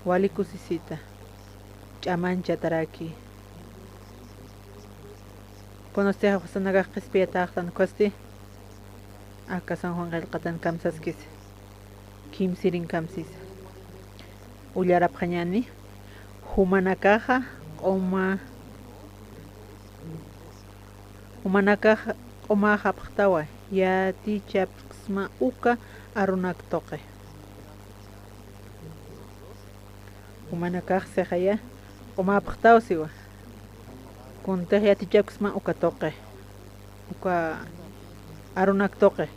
Wali kusisita. Ch'amañchataraki. Kunasti jiwasanakax qhispiyatäxtan ukasti. Aka San Juan qillqatan kamsaskis. Kimsirin kamsis. Ullarapxañäni. Jumanakaxa q'uma, jumanakax q'umäxapxtawa, yatichapksma uka arunak tuqi. Jumanakax sixaya, q'umäpxtaw siwa. Kuntix yatichapksma uka tuqi. Uka arunak tuqi.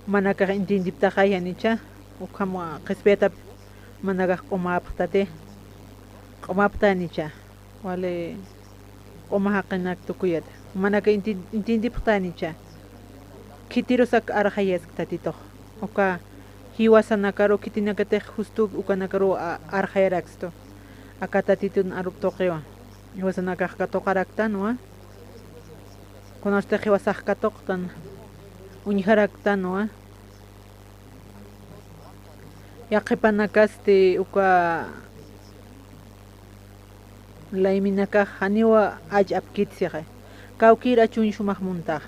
Jumanakax entiendipxtaxay janicha, ukham qhispiyatap jumanakax q'umäpxtati. Q'umäpxtanicha. Wali q'uma jaqinak tukuyat. Jumanakax enti, entiendipxtanicha. Khitirusak arxayask Tatitux. Uka jiwasanakaru khitinakatix justu ukanakaru a, arxayarakstu. Aka Tatitun arup tuqiwa. Jiwasanakax katuqaraktanwa. Kunasti jiwasax katuqtan, uñjaraktanwa. Yaqhipanakasti uka layminakax janiwa ach'apkit sixi. Kawkïr achuñ sumax muntax.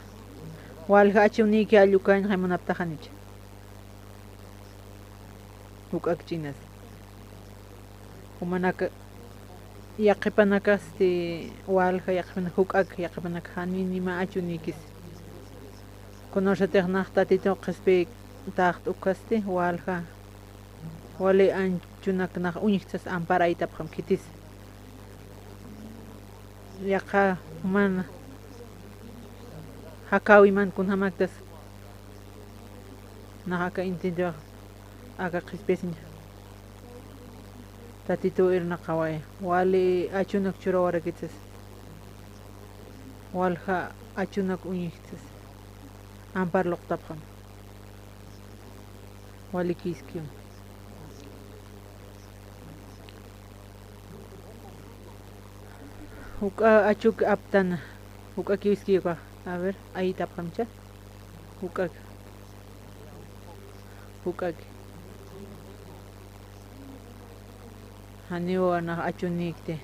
Walja achunïki allukañxay munaptax janicha. juk'ak ch'inas. Jumanaka, yaqhipanakasti walja, yaqhipanak juk'ak, yaqhipanak jani nima achunïkis. Kunarsatix nax Tatitu qhispiytaxt ukasti, walja, wali achunak nax uñjtsas ampar aytapxam khitis. Yaqha juman jakäwiman kunjamaktas. Nax aka intintiwax aka qhispisiñ. Tatitu irnaqaway. Wali achunak churawarakitsas. Walja achunak uñjtsas. Ampar luqtapxam. Wali kiskiw. Juk'a achuk aptana. Juk'akiw iskiwa. A ver, aytapxamcha. Juk'ak. Juk'ak. Janiw nax achunïkti.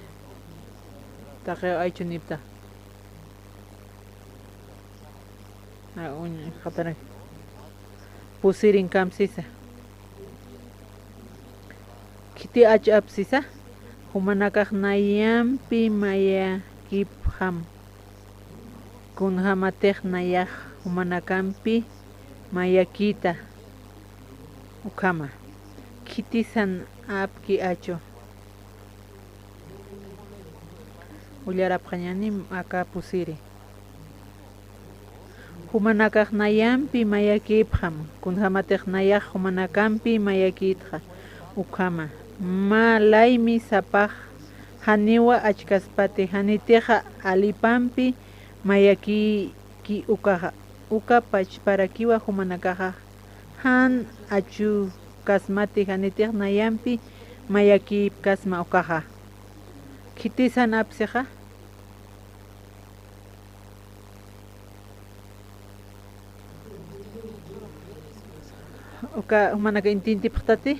Taqiw achunïpta. A, uñ, jatarak. Pusirin kamsisa. Khiti ach'apsisa. Jumanakax nayampi mayakipxam. Kunjamatix nayax jumanakampi mayakïta. Ukhama. Khitisan apki achu. Ullarapxañanim aka pusiri. Jumanakax nayampi mayakipxam, kunjamatix nayax jumanakampi mayakïtxa. Ukhama. Mä laymi sapax janiwa achkaspati, janitixa alipampi mayakïki ukaxa. Uka pachparakiwa jumanakaxa jan achukasmati, janitix nayampi mayakïpkasma ukaxa. Khitisan apsixa. Uka jumanaka intintipxtati.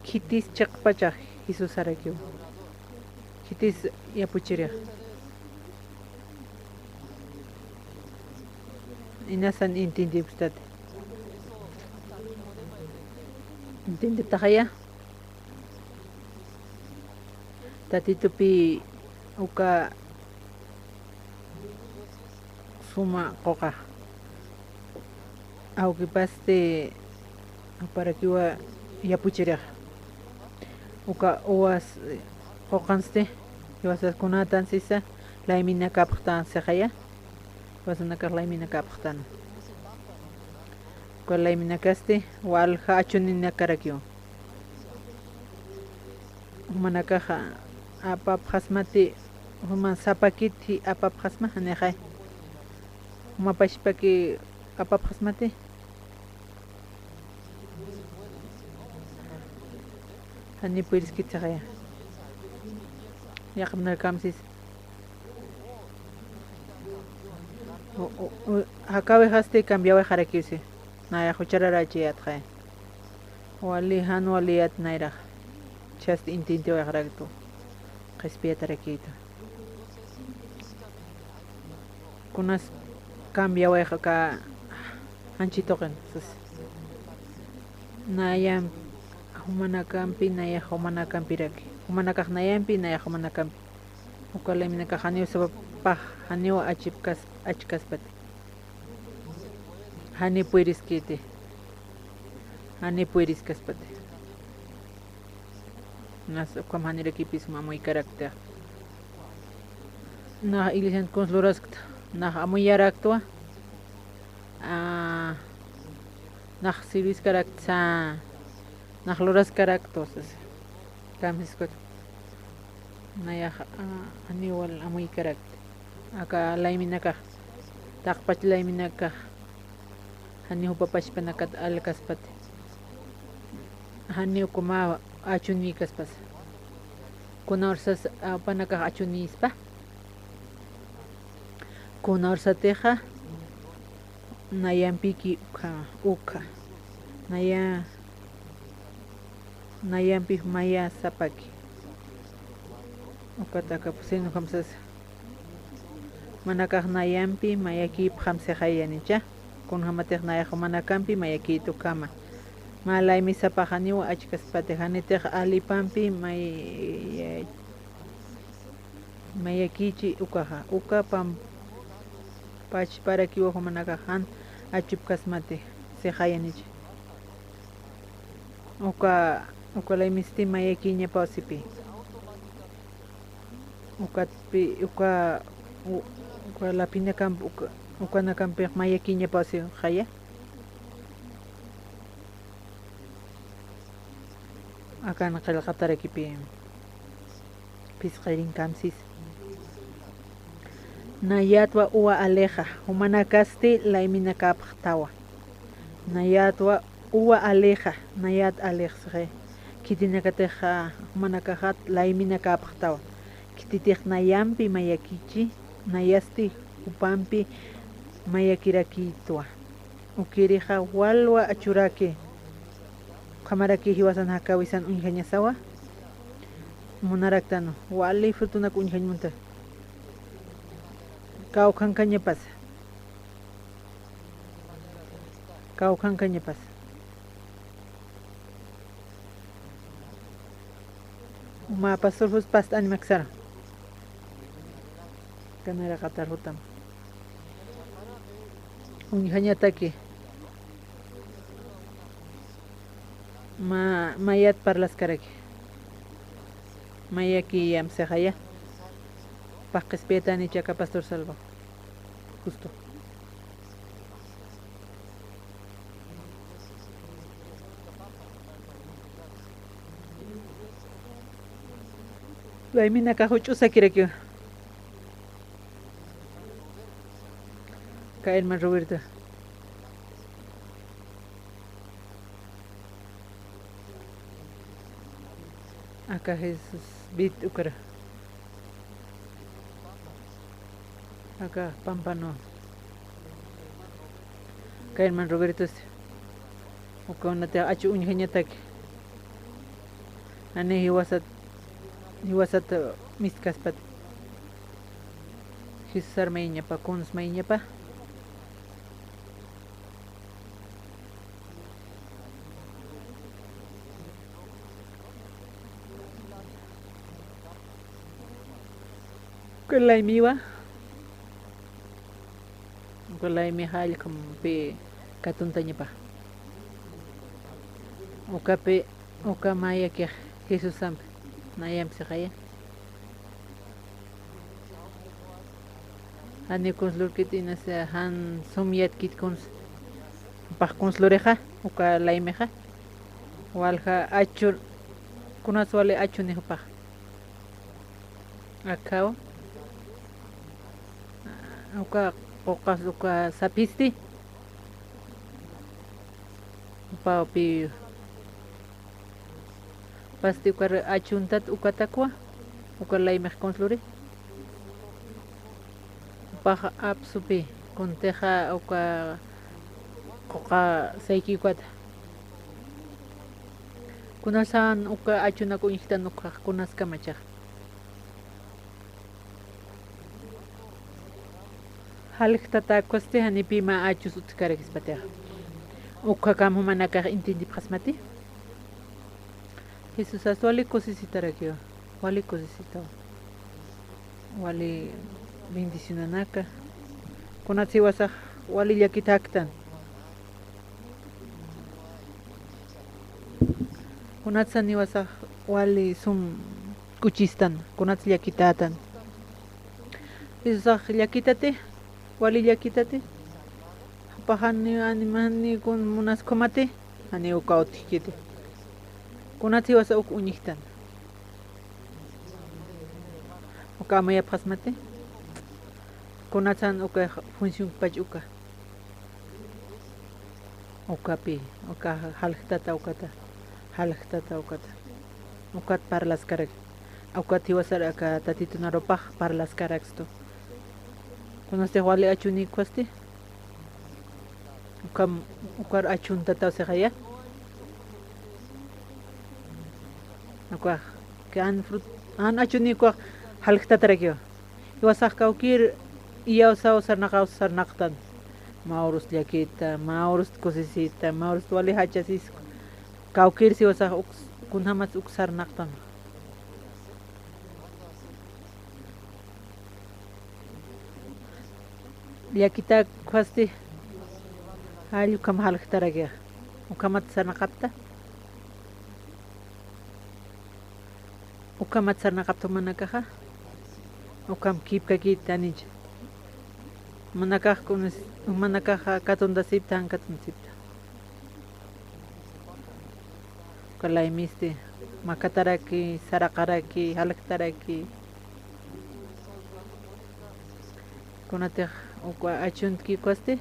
Khitis chiqpachax Jesusarakiw. Khitis yapuchirix. Inasan intintipxtati. Intintiptaxaya. Tatitupi uka suma quqa. Awkipasti aparakiwa yapuchirix. Uka uwas quqansti, jiwasas kunatan sisa, layminakapxtan sixaya. Jiwasanakax layminakapxtan. Uka layminakasti walja achuninakarakiw. Jumanakaxa apapxasmati, juman sapakiti apapxasma, janixay. Juma pachpaki apapxasmati. Jani puyiriskit sixaya. Yaqhipnar kamsis. U, u, u, jakäwixasti cambiawayxarakiwsi. Nayax juchararachiyätxay. Wali, jan waliyät nayrax. Jichhasti intintiwayxaraktu. Qhispiyatarakïtu. Kunas cambiawayxa aka janchi tuqin, sas. Nayam jumanakampi, nayax jumanakampiraki. Jumanakax nayampi, nayax jumanakampi. Uka layminakax janiw sapapax, janiw achipkas, achkaspati. Jani puyiriskiti. Jani puyiriskaspati. Nas ukham janirakipis mä amuykarakta. Nax iglesian kuns luraskta. Nax amuyaraktwa. A, nax sirviskaraktsa. Nax luraskaraktwa, sas. Kamsiskut. Nayax, a, janiw wal amuykarakta. Aka layminakax, taqpach layminakax, jani jupa pachpanakat alkaspati. Jani ukhama achunïkaspasa. Kuna ursas, a, jupanakax achunïspa. Kuna ursatixa, nayampiki ukha, ukha. Naya, nayampi maya sapaki. Ukat aka pusin ukham sasa. Jumanakax nayampi mayakïpxam sixayanicha. Kunjamatix nayax jumanakampi mayakït ukhama. Mä laymisapax janiw achkaspati, janitix alipampi may-, mayakichi ukaxa, uka pam-, pachparakiwa jumanakax jan achupkasmati, sixayanichi. Uka, uka laymisti mayakiñapaw sipi. Ukatpi, uka, u-, uka lapinakamp-, uka, ukanakampix mayakiñapaw sixaya. Akan qillqatarakipi phisqarinkamsis. Nayatwa uwa alixa, jumanakasti layminakäpxtawa. Nayatwa uwa alixa, nayat alix sixi. Khitinakatix, a, jumanakaxat layminakäpxtawa. Khititix nayampi mayakichi, nayasti jupampi mayakirakïtwa. Ukïrixa walwa achuraki. Ukhamaraki jiwasan jakäwisan uñjañasawa. Munaraktan, wali frutunak uñjañ munta. Kawkhankañapasa. Kawkhankañapasa. Mä pastor Jus past'ani maksara. Kanaraqatar jutam. Uñjañataki. Mä, mayat parlaskaraki. Mayakiyam sixaya. Paqqispiyatani chaka pastor Salva. Justo. Layminakax juch'usakirakiwa. Aka hermano Roberto. Aka Jesús bit ukara. Aka pampano. Aka hermano Roberto, uka unati achu uñjañataki. Jani jiwasat, jiwasat, uh, mistkaspat. Jesús armayiñapa, kuns mayiñapa. Uka laymiwa. Uka laymi jallkhampi katuntañapa. Ukapi, uka mayakix Jesusampi, nayampi sixaya. Jani kuns lurkit inasa jan sum yatkit kuns. Pax kuns lurixa, uka laymixa. Walja achun, kunas wali achuni jupax. Akhaw. Uka quqas uka saphisti. Jupaw pi. Pasti ukar achuntat ukatakwa, uka laymix kuns luri. Jupax apsupi, kuntixa uka quqa sayki ukata. Kunasan uka achunak uñjtan ukxax, kunaskamachax. Jalktatäkwasti janipi mä achus utjkarakispacha. Ukkhakam jumanakax intintipxasmati. Jesusas wali kusisitarakiwa, wali kusisitawa. Wali bendicionanaka. Kunats jiwasax wali llakitäktan. Kunatsan jiwasax wali sum k'uchistan, kunats llakitätan. Jesusax llakitati, wali llakitati. Jupax jani animani kun munaskhamati, jani uka utjkiti. Kunats jiwasa uk uñjtan. Uka amayapxasmati. Kunatsan uka funcionpach uka. Ukapi, uka jaljtata ukata, jaljtata ukata. Ukat parlaskarak, ukat jiwasar aka Tatitu narupax parlaskarakstu. Kunastix wali achunikwasti. Ukam, ukar achuntataw sixaya. Ukax, que an frut-, an achunikuwax jaljtatarakiwa. Jiwasax kawkïr iyawsaw sarnaqaw sarnaqtan. Mä urus llakita, mä urus kusisita, mä urus wali jachasisku. Kawkïr siwasax uk, kunjämas uk sarnaqtama. Llakitäk ukhasti, jall ukham jaljtarakixa. Ukhamat sarnaqapta. Ukhamat sarnaqapta jumanakaxa. Ukham kipkakïtanich. Jumanakax kunis, jumanakaxa katuntasipta, jan katuntasipta. Uka laymisti, makataraki, saraqaraki, jaljtaraki. Kunatix uka achuntki ukhasti.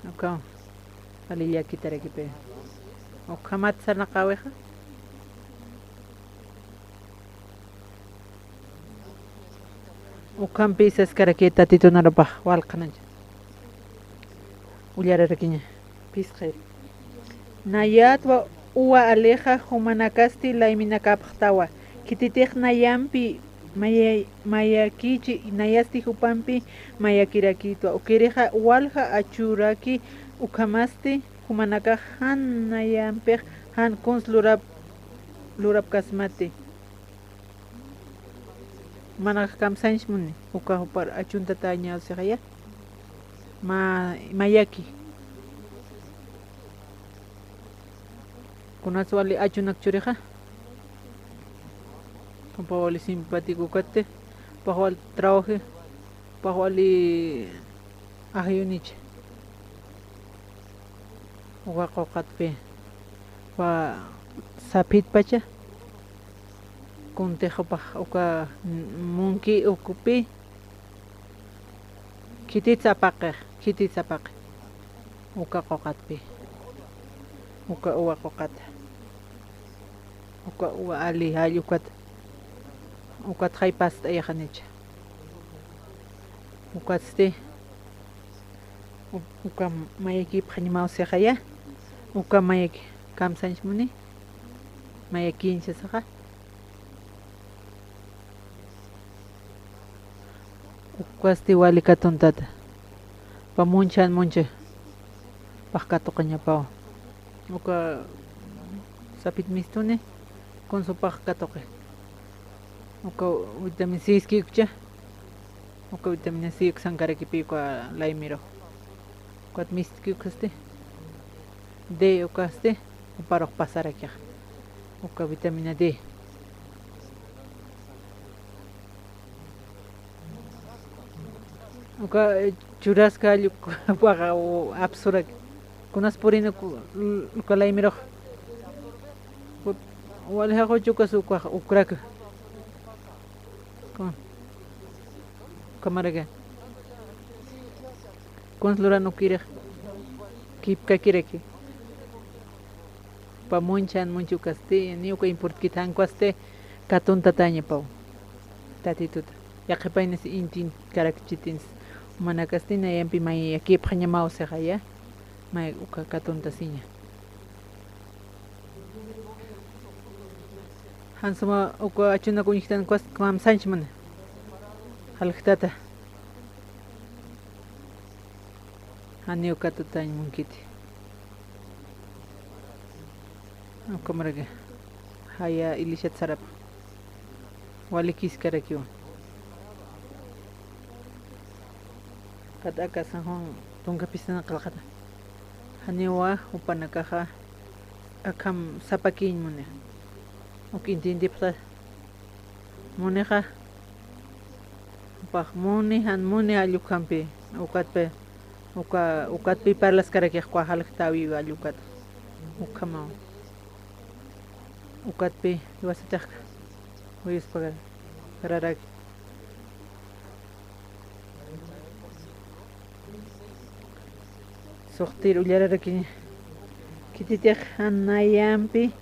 Uka, wali llakitarakipï. Ukhamat sarnaqäwixa. Ukhampi saskarakï Tatitun arupax walqanancha. Ullararakiña. Phisqir. Nayatwa uwa alixa jumanakasti layminakapxtawa. Khititix nayampi maya-, mayakïchi, nayasti jupampi mayakirakïtwa. Ukirixa walja achuraki ukhamasti jumanakax jan nayampix jan kuns lurap-, lurapkasmati. Jumanakax kamsañch muni, uka jupar achuntatäñaw sixaya. Ma-, mayaki. Kunas wali achunak churixa. Jupa wali simpático ukatti, jupax wali trabaji, jupax wali ajayunich. Uka quqatpi, uka saphitpacha, kuntix jupax uka munki ukpi, khitit sapaqix, khitit sapaqi. Uka quqatpi, uka uwa quqata, uka uwa ali jall ukat, ukat jaypast'ayaxanicha. Ukatsti, u-, uka mayakipxañamaw sixaya, uka mayaki, kamsañch muni, mayakïñcha saxa. Ukasti wali katuntata. Jupa munchha jan munchha. Jupax katuqañapaw. Uka sapit mistuni, kuns jupax katuqi. Uka vitamina C iskïkcha. Uka vitamina C uksankarakipï uka laymirux. Ukat mistkïkasti. D ukasti. Juparux pasarakixa. Uka vitamina D. Uka, eh, churaska jall ukaxa, u-, apsurak. Kunas purinuk, uka laymirux. Wali jaquch ukas ukax, ukrak. Kun. Ukhamaraki. Kuns luran ukirix. Kipkakiraki. Jupa munchha jan munchha ukasti, ni uka importkit jan ukhasti katuntatäñapaw. Tatituta. Yaqhipaynis intinkarakchitinsa. Jumanakasti nayampi mayakipxañamaw sixaya. May uka katuntasiña. Jan suma uka achunak uñjktan ukhas kamsañch muni. Jaljtata. Janiw katutañ munkiti. Ukhamaraki. Jaya ilishat sarapa. Wali khiskarakiwa. Ukat aka San Juan tunka phisana qillqata. Janiwa jupanakaxa akham sapakïñ muni. Uk intintipxta. Munixa. Jupax muni, jan muni jall ukhampi. Ukatpi. Uka, ukatpi parlaskarakix uka jaljtäwi jall ukat. Ukhamaw. Ukatpi jiwasatix juyuspakar. Kararaki. Suxtir ullararakiña. Khititix jan nayampi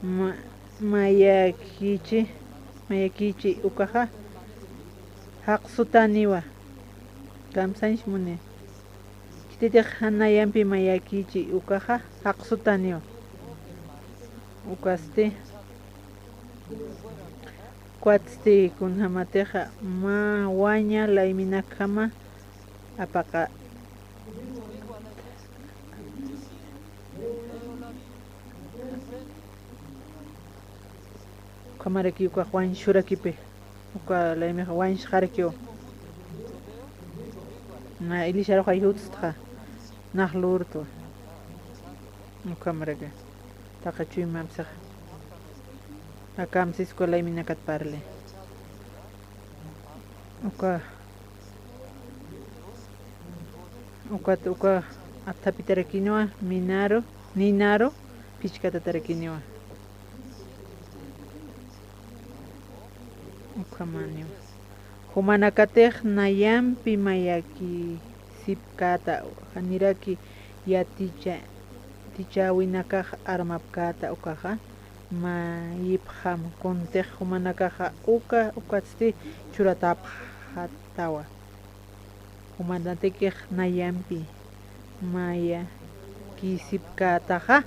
ma-, mayakïchi, mayakïchi ukaxa jaqsutäniwa. Kamsañch muni. Khititix jan nayampi mayakïchi ukaxa jaqsutäniwa. Ukasti. Ukhasti kunjamatixa mä waña layminakjama apaqa-, Ukhamaraki ukax wañsurakipi, uka laymixa wañsxarakiw. Na ilisharux ayjutstxa, nax lurtwa. Ukhamaraki, taqi chuymamsixa. Akamsis uka layminakat parli. Uka, ukat, uka athapitarakiniwa, minaru, ninaru, phichkatatarakiniwa. Ukhamaniwa. Jumanakatix nayampi mayakisipkäta, janiraki yaticha-, yatichäwinakax armapkäta ukaxa, mayipxam, kuntix jumanakaxa uka, ukatsti churatäpxätawa. Jumanatakix nayampi mayakisipkätaxa,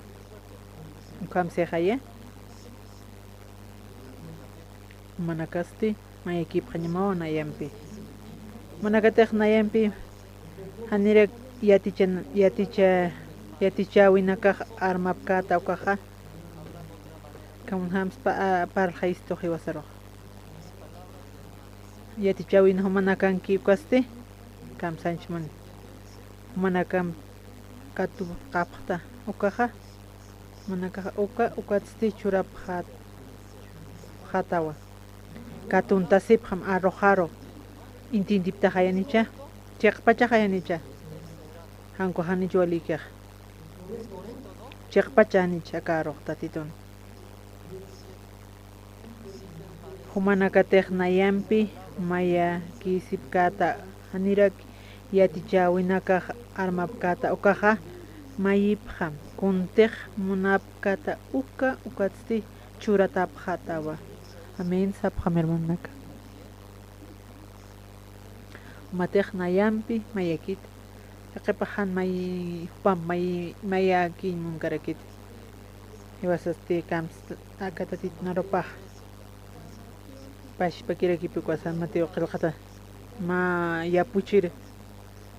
ukham sixaya. Jumanakasti mayakipxañamawa nayampi. Jumanakatix nayampi janirak yaticha-, yaticha-, yatichäwinakax armapkäta ukaxa, kunjams pa-, a-, parlxayistu jiwasarux. Yatichäwin jumanakanki ukasti, kamsañchmuni. Jumanakamp katuqapxta ukaxa, jumanakax uka, ukatsti churapxät-, pxätawa. Katuntasipxam arruxaru, intintiptax ayanicha, chiqpachax ayanicha, janku janich walikixa. Chiqpach janich aka arrux Tatitun. Jumanakatix nayampi mayakisipkäta, janirak yatichäwinakax armapkäta ukaxa, mayipxam, kuntix munapkäta uka, ukatsti churatäpxätawa. Amén sapxam, hermanaka. Jumatix nayampi mayakit, yaqhipax jan may, jupamp may, mayakiñ munkarakit. Jiwasasti kamsa aka Tatitun arupax pachpakirakipi ukasan Mateo qillqata mä yapuchir,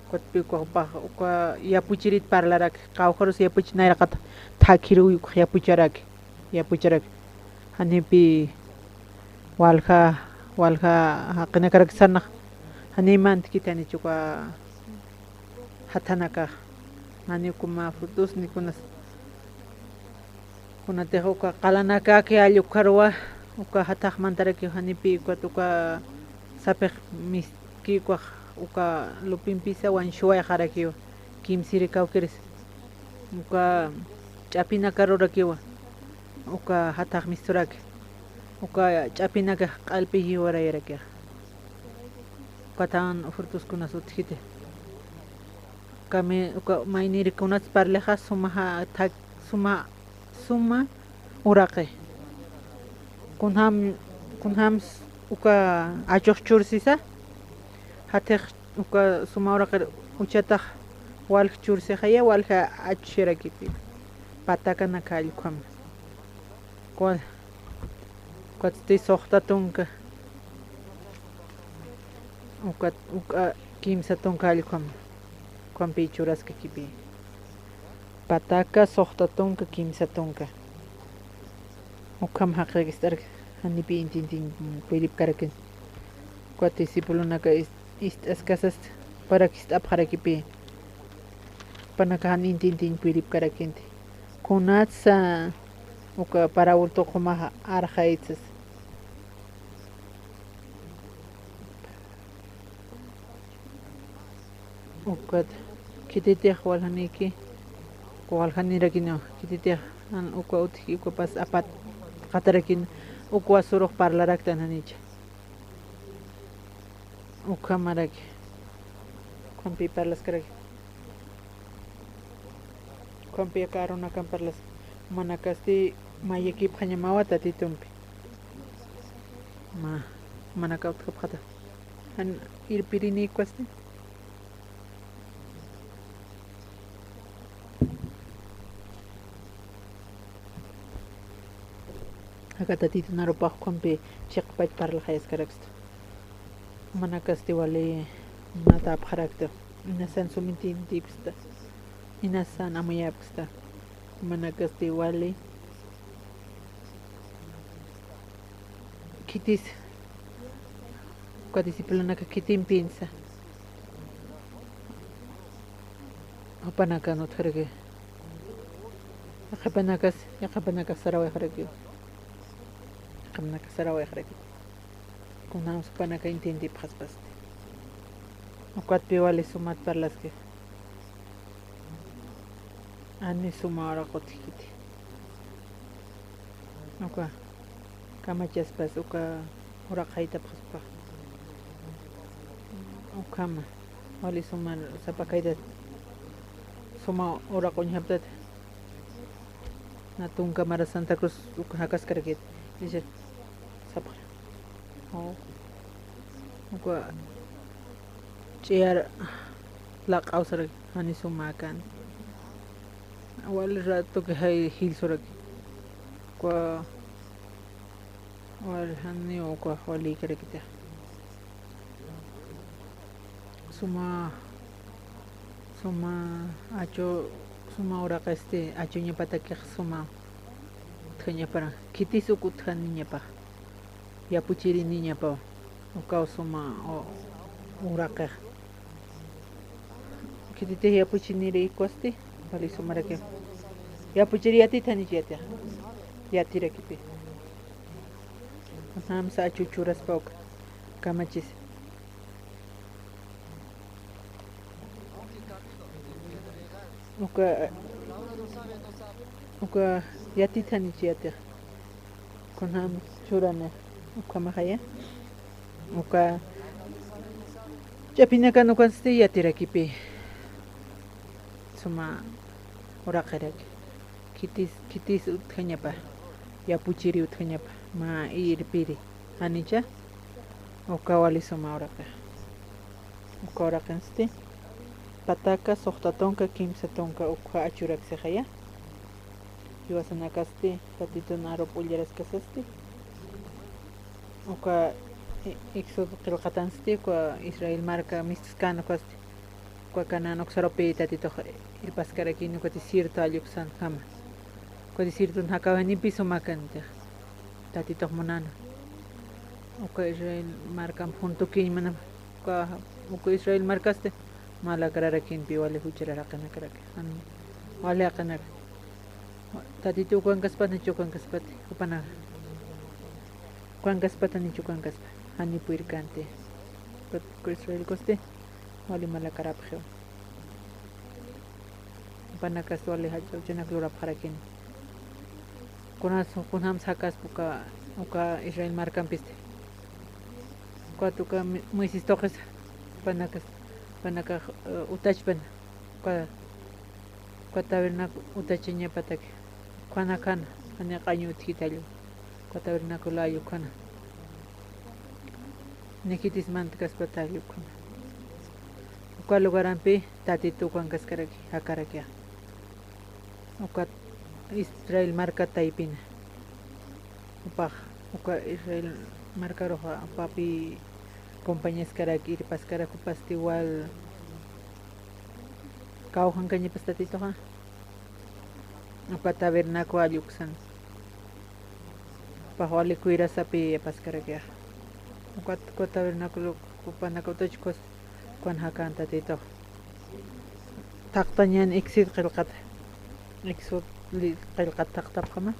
ukatpi uka jupax uka yapuchirit parlarak, qawqharus yapuch nayraqat thakhiruw ukax yapucharak, yapucharak. Janipi walja, walja jaqinakarak sarnax, janiw mantkiti janich uka jathanakax, janiw kuna frutos ni kunas. Kunatix uka qalanakaki allukharwa, uka jathax mantarakiw janipi, ukat uka sapix miski ukax, uka lupimpisa wañsuwayxarakiw, kimsiri kawkirisa. Uka ch'apinaka rurakiwa, uka jathax misturaki, uka ch'apinakax q'alpi jiwarayarakixa. Ukatan frutos kunas utjiti. Kami, uka mayniri kunats parlixa suma ja-, thak-, suma, suma uraqi. Kunjam, kunjams uka achux chursisa, jatix uka suma uraqir uchatax walj chursixaya, walja achuchirakipi. Patakanaka allkham. Ukat, ukatsti suxta tunka. Ukat, uka kimsa tunka allkham. Ukhampi churaskakipi. Pataka, suxta tunka, kimsa tunka. Ukham jaqirkist'arki, janipi intintiñ puyiripkarakin. Ukat discipulonaka is-, ist'askasasti, juparak ist'apxarakipi. Jupanaka jan intintiñ puyiripkarakinti. Kunatsa uka parawul tuqu jumax arxaytsas. Ukat khititix waljaniki, waljanirakiña, khititix jan uka utji, ukapas apatxatarakiñ, ukwa surux parlaraktan janicha. Ukhamaraki. Ukhampi parlaskaraki. Ukhampi aka arunakan parlas. Jumanakasti mayakipxañamawa Tatitumpi. Ma, jumanaka utjapxata. Jan irpirini ukwasti. Aka Tatitun arupax ukhampi chiqpach parlaxayaskarakstu. Jumanakasti wali munatapxarakta. Inasan sum intintipksta. Inasan amuyapksta. Jumanakasti wali khitis, uka discipulonaka khitimpinsa, jupanakan utjaraki. Yaqhipanakas, yaqhipanakas sarawayxaraki. Yaqhipanakas sarawayxaraki. Kunjams jupanaka entiendipxaspasti. Ukatpï wali sumat parlaski. Jani suma uraq utjkiti. Uka kamachaspas, uka uraq jaytapxaspa. Ukhama wali suma sapa kaytat, suma uraq uñjaptat. Na tunka mara Santa Cruz uka jakaskarakit. Dice, sapxi. Oh. Uka ch'iyar laq'aw sarak, jani suma kan. Wali ratoki jay jillsurak. Uka wali jani uka wali karakita. Suma, suma achu, suma uraqisti achuñapatakix suma utjañapara. Khitis uk utjaniñapa, yapuchiriniñapa, ukaw suma u-, uraqix. Khititix yapuchinirïkusti, wali sumaraki. Yapuchiri yatithanich yatixa. Yatirakipi. Kunjamsa achu churaspa uk kamachis. Uka, uka yatithanich yatix. Kunjam churanix. Ukhamaxaya. Uka ch'apinakan ukansti yatirakipi. Suma uraqiraki. Khitis, khitis utjañapa, yapuchiri utjañapa, mä irpiri, janicha, uka wali suma uraqi. Uka uraqinsti, pataka, suxta tunka, kimsa tunka, uka achuraksixaya. Jiwasanakasti, Tatitun arup ullaraskasasti. Uka, e-, Éxodo qillqatansti, uka Israel marka mistiskan ukasti. Uka Canaán uksarupi Tatitux irpaskarakini uka desierto alluksanjama. Uka desierton jakawayanipi sumakanitix. Tatitux munana. Uka Israel markamp juntukiñ mana, uka, uka Israel markasti mä lakararakinpi wali juchar jaqinakaraki. Jan wali jaqinaka. Tatitu ukankaspati, ukankaspati, jupanaka. Ukankaspati, ukankaspati. Jani purirkanti. Uka Israelkusti wali mä lakarapxiw. Jupanakasti wali jach'awchanak lurapxarakini. Kunas, kunjams jakaspa uka, uka Israel markampisti. Ukat uka Mi-, Moisés tuqisa. Jupanakasti, jupanaka, eh, utachpana. Uka, uka tabernáculo utachañapataki. Ukhana, ukhana, jani q'añu utjkiti alluk. Uka tabernáculo alluk ukhana. Ni khitis mantkaspati alluk ukhana. Uka lugarampi Tatitu ukankaskaraki, jakarakixa. Uka Israel marka taypina. Jupax, uka Israel markaruxa, jupapi compañaskaraki, irpaskarak, jupasti wal kawkhankañapas Tatituxa. Uka tabernáculo alluksan. Jupax wali cuidasapi yapaskarakixa. Ukat, uka tabernáculo, jupanaka utachkwas, ukan jakan Tatitux. Thaqtañan Éxodo qillqata. Éxodo li-, qillqata thaqtapxama.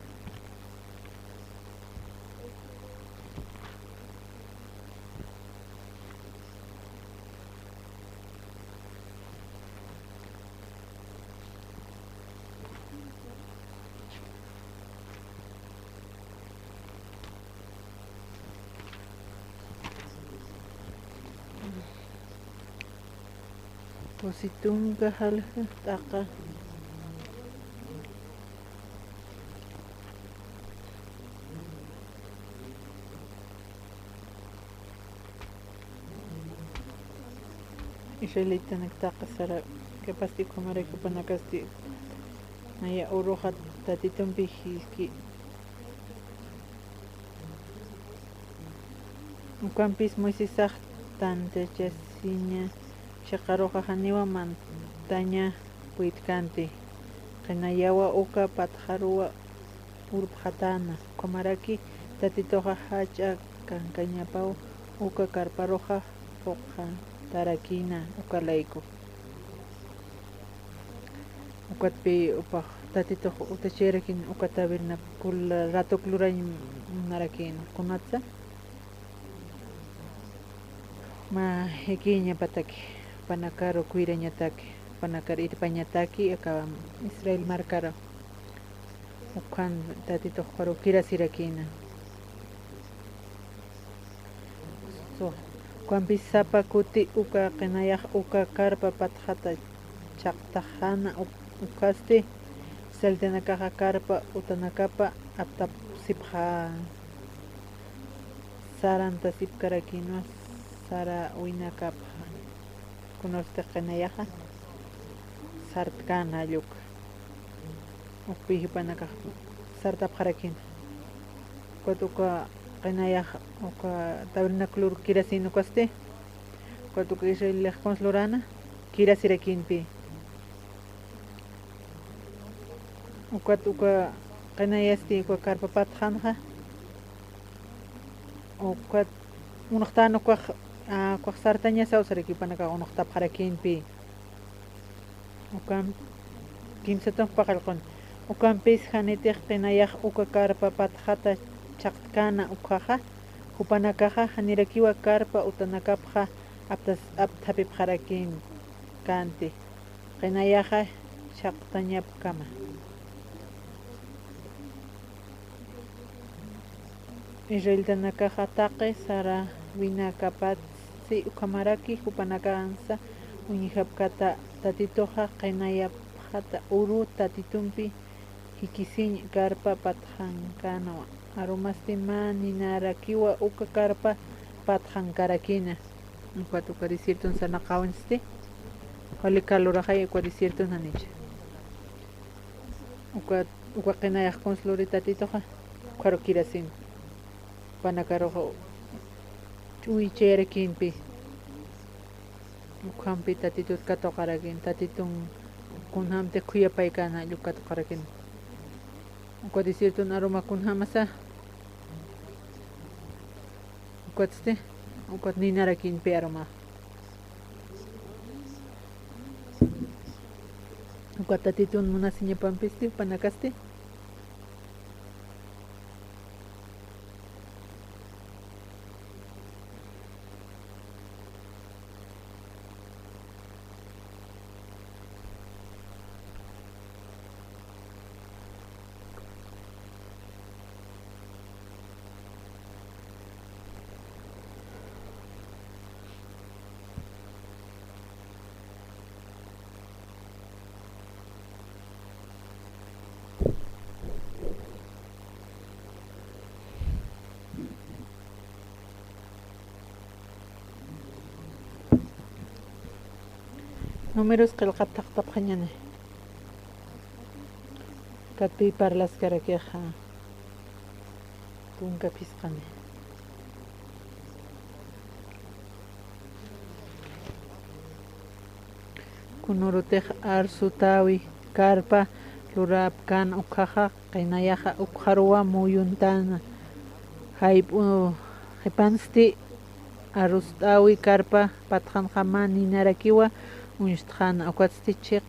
Pusi tunka jalja t'aqa. Israelitanak t'aqa sara, capazti ukhamaraki jupanakasti, naya uruxa Tatitumpi jiski. Ukampis Moisesax tantachasiña chiqaruxa janiwa mantaña puytkanti. Qinayawa uka patxaruwa urpxatäna, ukhamaraki Tatituxa jach'a kankañapaw uka karparuxa phuqhatarakïna uka layku. Ukatpï jupax Tatitux utjachirakin uka tabernáculo ratuk lurañ munarakïna. Kunatsa mä jikïñapataki, jupanakaru kuyrañataki, jupanakar irpañataki aka Israel markaru. Ukhan Tatitux juparu kirasirakïna. So, ukampis sapa kuti uka qinayax uka karpa patxata chhaqtaxäna uk-, ukhasti, israelitanakaxa karpa utanakapa aptapxsipxä. Sarantasipkarakïnwa saräwinakapxa. Kunasti qinayaxa sartkän jall uka. Ukpï jupanakax sartapxarakïna. Ukat uka qinayax uka tabernaculor kirasïn ukasti. Ukat uka Israelix kuns luräna kirasirakïnpï. Ukat uka qinayasti uka karpa patxanxa. Ukat unuxtän ukax, a, ukax sartañasaw saraki jupanakax unuxtapxarakïnpï. Ukam kimsa tunka paqallqun. Ukampis janitix qinayax uka karpa patxata chhaqtkäna ukhaxa, jupanakaxa janirakiwa karpa utanakapxa aptas-, apthapipxarakïnkänti. Qinayaxa chhaqtañapkama. Israelitanakaxa taqi saräwinakapatsti ukhamaraki jupanakansa uñjapkata Tatituxa qinayapxata uru Tatitumpi jikisiñ karpa patxankänwa. Arumasti mä ninarakiwa uka karpa patxankarakïna. Ukat uka desierton sarnaqäwinsti. Wali kaluraxay uka desierton janicha. Uka, uka qinayax kuns luri Tatituxa, ukharu kirasïn. Jupanakaruxa ch'uwichayarakïnpï. Ukhampi Tatitut katuqarakïn, Tatitun kunjämtix khuyapaykäna jall uka katuqarakïn. Uka desierton aruma kunjämasa. Ukatsti, ukat ninarakïnpï aruma. Ukat Tatitun munasiñapampisti, jupanakasti. Números qillqat thaqtapxañäni. Ukatpï parlaskarakixa tunka phisqani. Kunurutix arsutäwi karpa luräpkän ukhaxa, qinayaxa ukxaruwa muyuntäna. Jayp'u qhipansti arust'äwi karpa patxanxa mä ninarakiwa uñstxäna, ukatsti chiq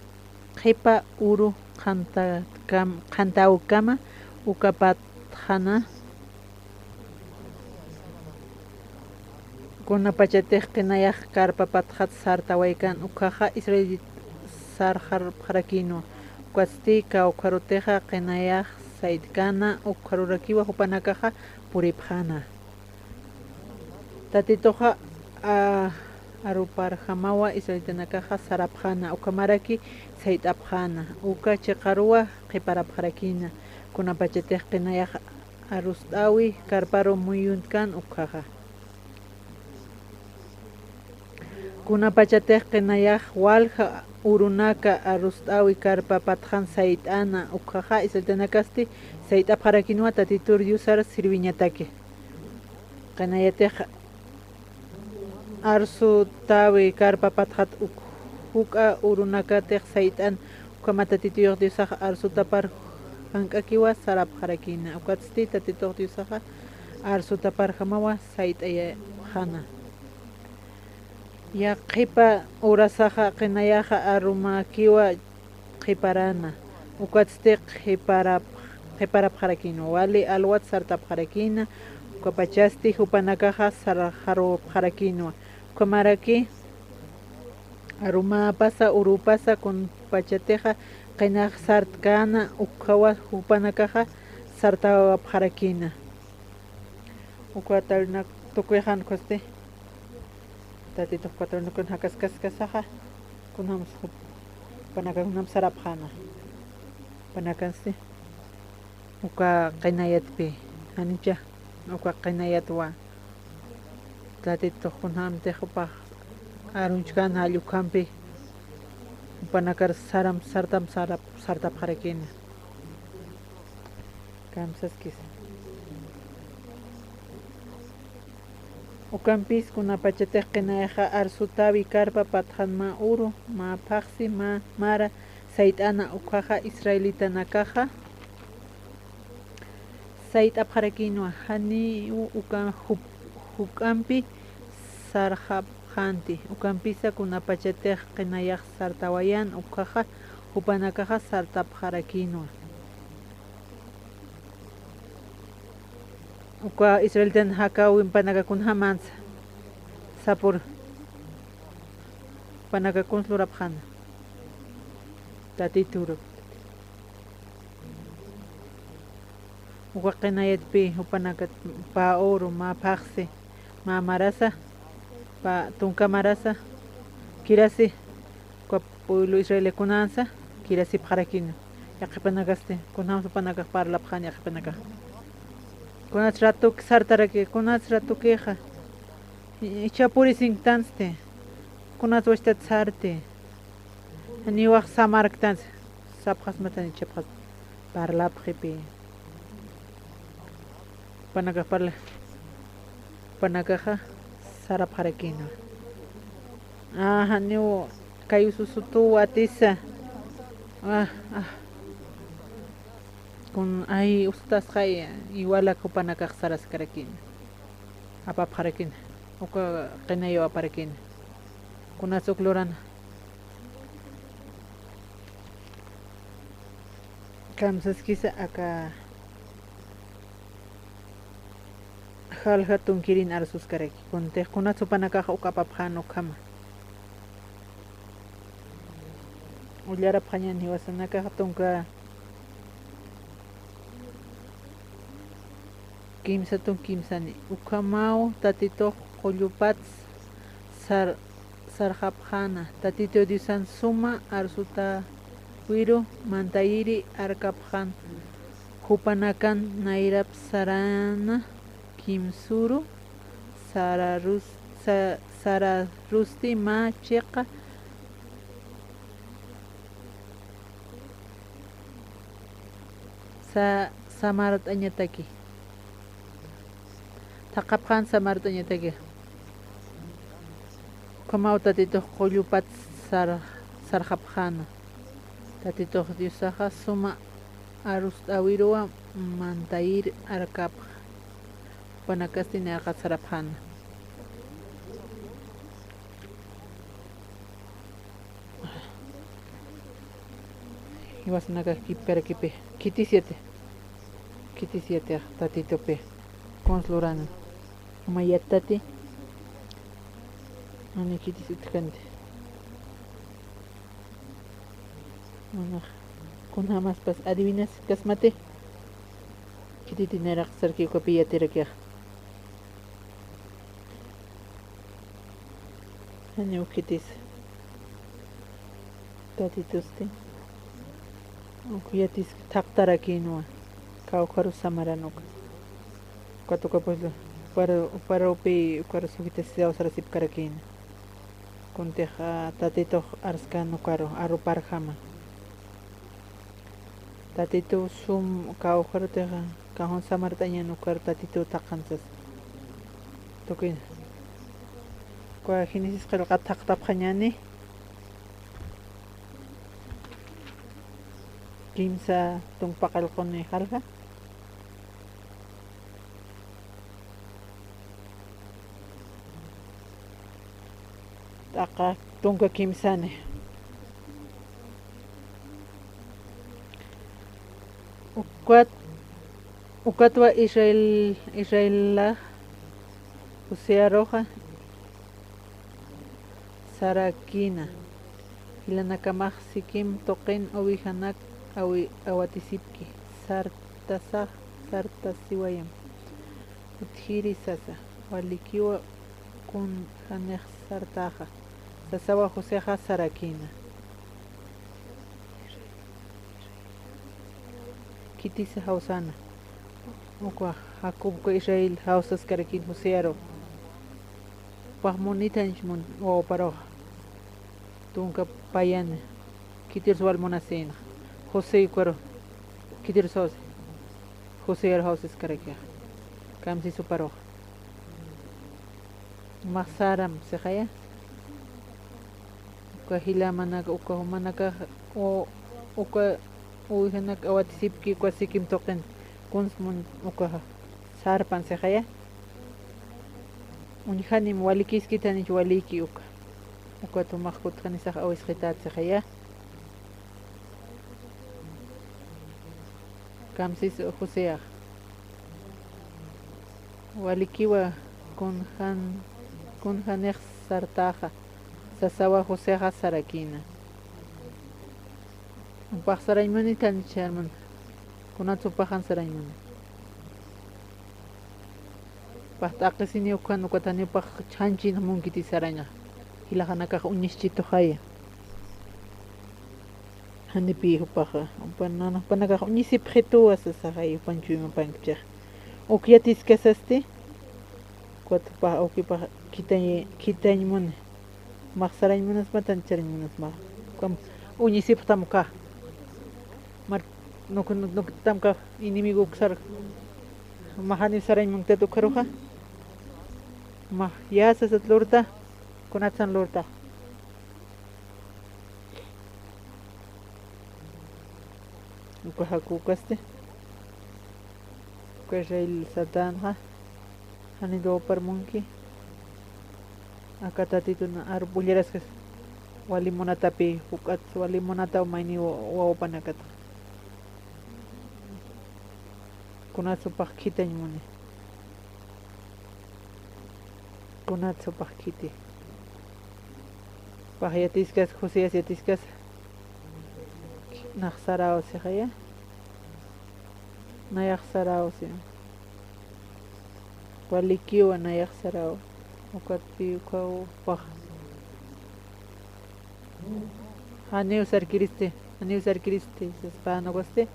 qhipa uru qhantatkam-, qhantäwkama uka patxana. Kunapachatix qinayax karpa patxat sartawaykan ukhaxa Israelit sarxarpxarakïnwa. Ukatsti kawkharutixa qinayax saytkäna ukxarurakiwa jupanakaxa puripxäna. Tatituxa, a, aruparjamawa israelitanakaxa sarapxäna, ukhamaraki sayt'apxäna, uka chiqaruwa qhiparapxarakïna, kunapachatix qinayax arust'äwi karparu muyuntkan ukhaxa. Kunapachatix qinayax walja urunaka arust'äwi karpa patxan sayt'äna ukhaxa, israelitanakasti sayt'apxarakïnwa Tatitur Diosar sirviñataki. Qinayatix arsutäwi karpa patxat uk-, juk'a urunakatix sayt'an Ukhama Tatituyux Diosaxa arsutapar jank'akiwa sarapxarakïna. Ukatsti Tatitux Diosaxa arsutaparjamawa sayt'ayapxäna. Yaqhipa urasaxa qinayaxa arumakiwa qhiparana. Ukatsti qhiparap-, qhiparapxarakïnwa. Wali alwat sartapxarakïna. Ukapachasti jupanakaxa sarxarupxarakïnwa. Ukhamaraki arumäpasa, urüpasa, kunpachatixa qinax sartkäna, ukkhawa jupanakaxa sartawapxarakïna. Uka tawirnak tukuyxan ukasti. Tatitux uka tawirnak jakaskaskasaxa, kunjams jup-, jupanakax kunjams sarapxäna. Jupanakansti uka qinayatpi, janicha, uka qinayatwa. Tatitux kunjamtix jupax arunchkän jall ukhampi, jupanakar saram, sartam, sarap-, sartapxarakïna. Kamsaskis. Ukampis kunapachatix qinayaxa arsutäwi karpa patxan mä uru, mä phaxsi, mä mara sayt'äna, ukkhaxa israelitanakaxa sayt'apxarakïnwa, janiw uka jup-, juk'ampi sarxapxänti. Ukampisa kunapachatix qinayax sartawayän, ukkhaxa jupanakaxa sartapxarakïnwa. Uka israelitan jakaw jupanaka kunjamäns sapür, jupanaka kuns lurapxäna. Tatitur. Uka qinayatpi jupanakat pä uru, mä phaxsi, mä marasa, pä tunka marasa, kirasi, uka pueblo israelikunansa kirasipxarakïna. Yaqhipanakasti, kunjams jupanakax parlapxän yaqhipanakax. Kunats ratuk sartaraki, kunats ratukixa. I-, ichha purisinktansti, kunats wachtat sarti. Janiw samarktansti, sapxasmatan ichhapxas parlapxipi. Jupanakax parla-, jupanakaxa sarapxarakïna. A, janiw kay ususutuw atisa. A, a. Kun, ay, usutasxay, iwalak jupanakax saraskarakïna. Apapxarakïna. Uka qinayaw aparakïna. Kunats uk lurana. Kamsaskisa aka jalja tunkirin arsuskaraki. Kuntix kunats jupanakax uk apapxän ukhama. Ullarapxañäni jiwasanakax tunka kimsa tunka kimsani. Ukhamaw Tatitux qullupats sar-, sarxapxäna. Tatitu Diosan suma arsutäwiru mantayiri arkapxän, jupanakan nayrap sarana kimsüru, sararus-, sa-, sararusti mä chiqa sa-, samart'añataki. Thaqhapxän samart'añataki. Ukhamaw Tatitux qullupats sar-, sarxapxäna. Tatitux Diosaxa suma arust'äwiruwa mantayir arkapxa. Jupanakasti nayraqat sarapxäna. Jiwasanakax kipkarakipi. Khitis yati. Khitis yati Tatitupi. Kuns lurana. Uma yattati. Ani khitis utjkanti. Manax. Kunjamaspas adivinaskasmati. Khititi nayraqat sarki ukapi yatirakixa. Janiw khitis. Tatitusti. Uk yatis thaqtarakïnwa. Kawkharus samaran uka. Ukat uka pueblo. Uparu-, uparupi ukarus uk yatis sarasipkarakïna. Kuntix, a, Tatitux arskän ukaru, aruparjama. Tatituw sum kawkharutixa, kawkhans samart'añän ukar Tatituw thaqhan sas. Tukin. Uka Génesis qillqat thaqtapxañäni. Kimsa tunka paqallquni jalja. T'aqa tunka kimsani. Ukat, ukatwa Israel, Israelax Josearuxa sarakïna. Jilanakamax Siquem tuqin ovejanak awi-, awatisipki, sartasax, sartasiwayam. Utjiri sasa, walikiwa kunjanix sartaxa, sasawa Josexa sarakïna. Khitisa jawsäna. Uka Jacob uka Israel jawsaskarakïn Josearu. Jupax munithanch mun wawparuxa. Tunka payani. Khitirus wal munasïna. José ukaru. Khitirus jawsi. Josearu jawsaskarakixa. Kamsis juparuxa. Jumax saram sixaya. Uka jilamanaka, uka jumanakax, u-, uka ovejanak awatisipki uka Siquem tuqin, kuns mun ukaxa sarpan sixaya. Uñjanim walikiskithanich waliki uka. Ukat jumax kutjanisax awisqitat sixaya. Kamsis Joseax. Walikiwa kunjan-, kunjanix sartaxa, sasawa Josexa sarakïna. Jupax sarañ munithanich, hermano. Kunats jupaxan sarañ muni. Jupax t'aqhisini ukan, ukat janiw jupax chhanchin munkiti saraña. Jilaxanakax uñischituxaya. Janipï jupaxa, jupan, nana jupanakax uñisipxituwa sasaxay, jupan chuymapankchix. Uk yatiskasasti, ukat jupax awkipax khithañ, khithañ muni. Jumax sarañ munasma, tancharañ munasma. Ukam uñisipxtam uka. Mar, nuk, nuk, nuktam uka enemigo uksar. Jumax janiw sarañ munktat ukaruxa. Jumax ya sasat lurta, kunatsan lurta. Uka Jacob ukasti. Uka Israel sartänxa. Janiw wawpar munki. Aka Tatitun arup ullaraskis. Wali munatapï, juk'at wali munataw mayni wa-, wawpanakata. Kunats jupax khithañ muni. Kunats jupax khiti. Jupax yatiskas, Josías yatiskas. Nax saraw sixaya. Nayax saraw si. Walikiwa nayax saraw. Ukatpï ukaw jupax. Janiw sarkiristi, janiw sarkiristi, saspäna ukasti.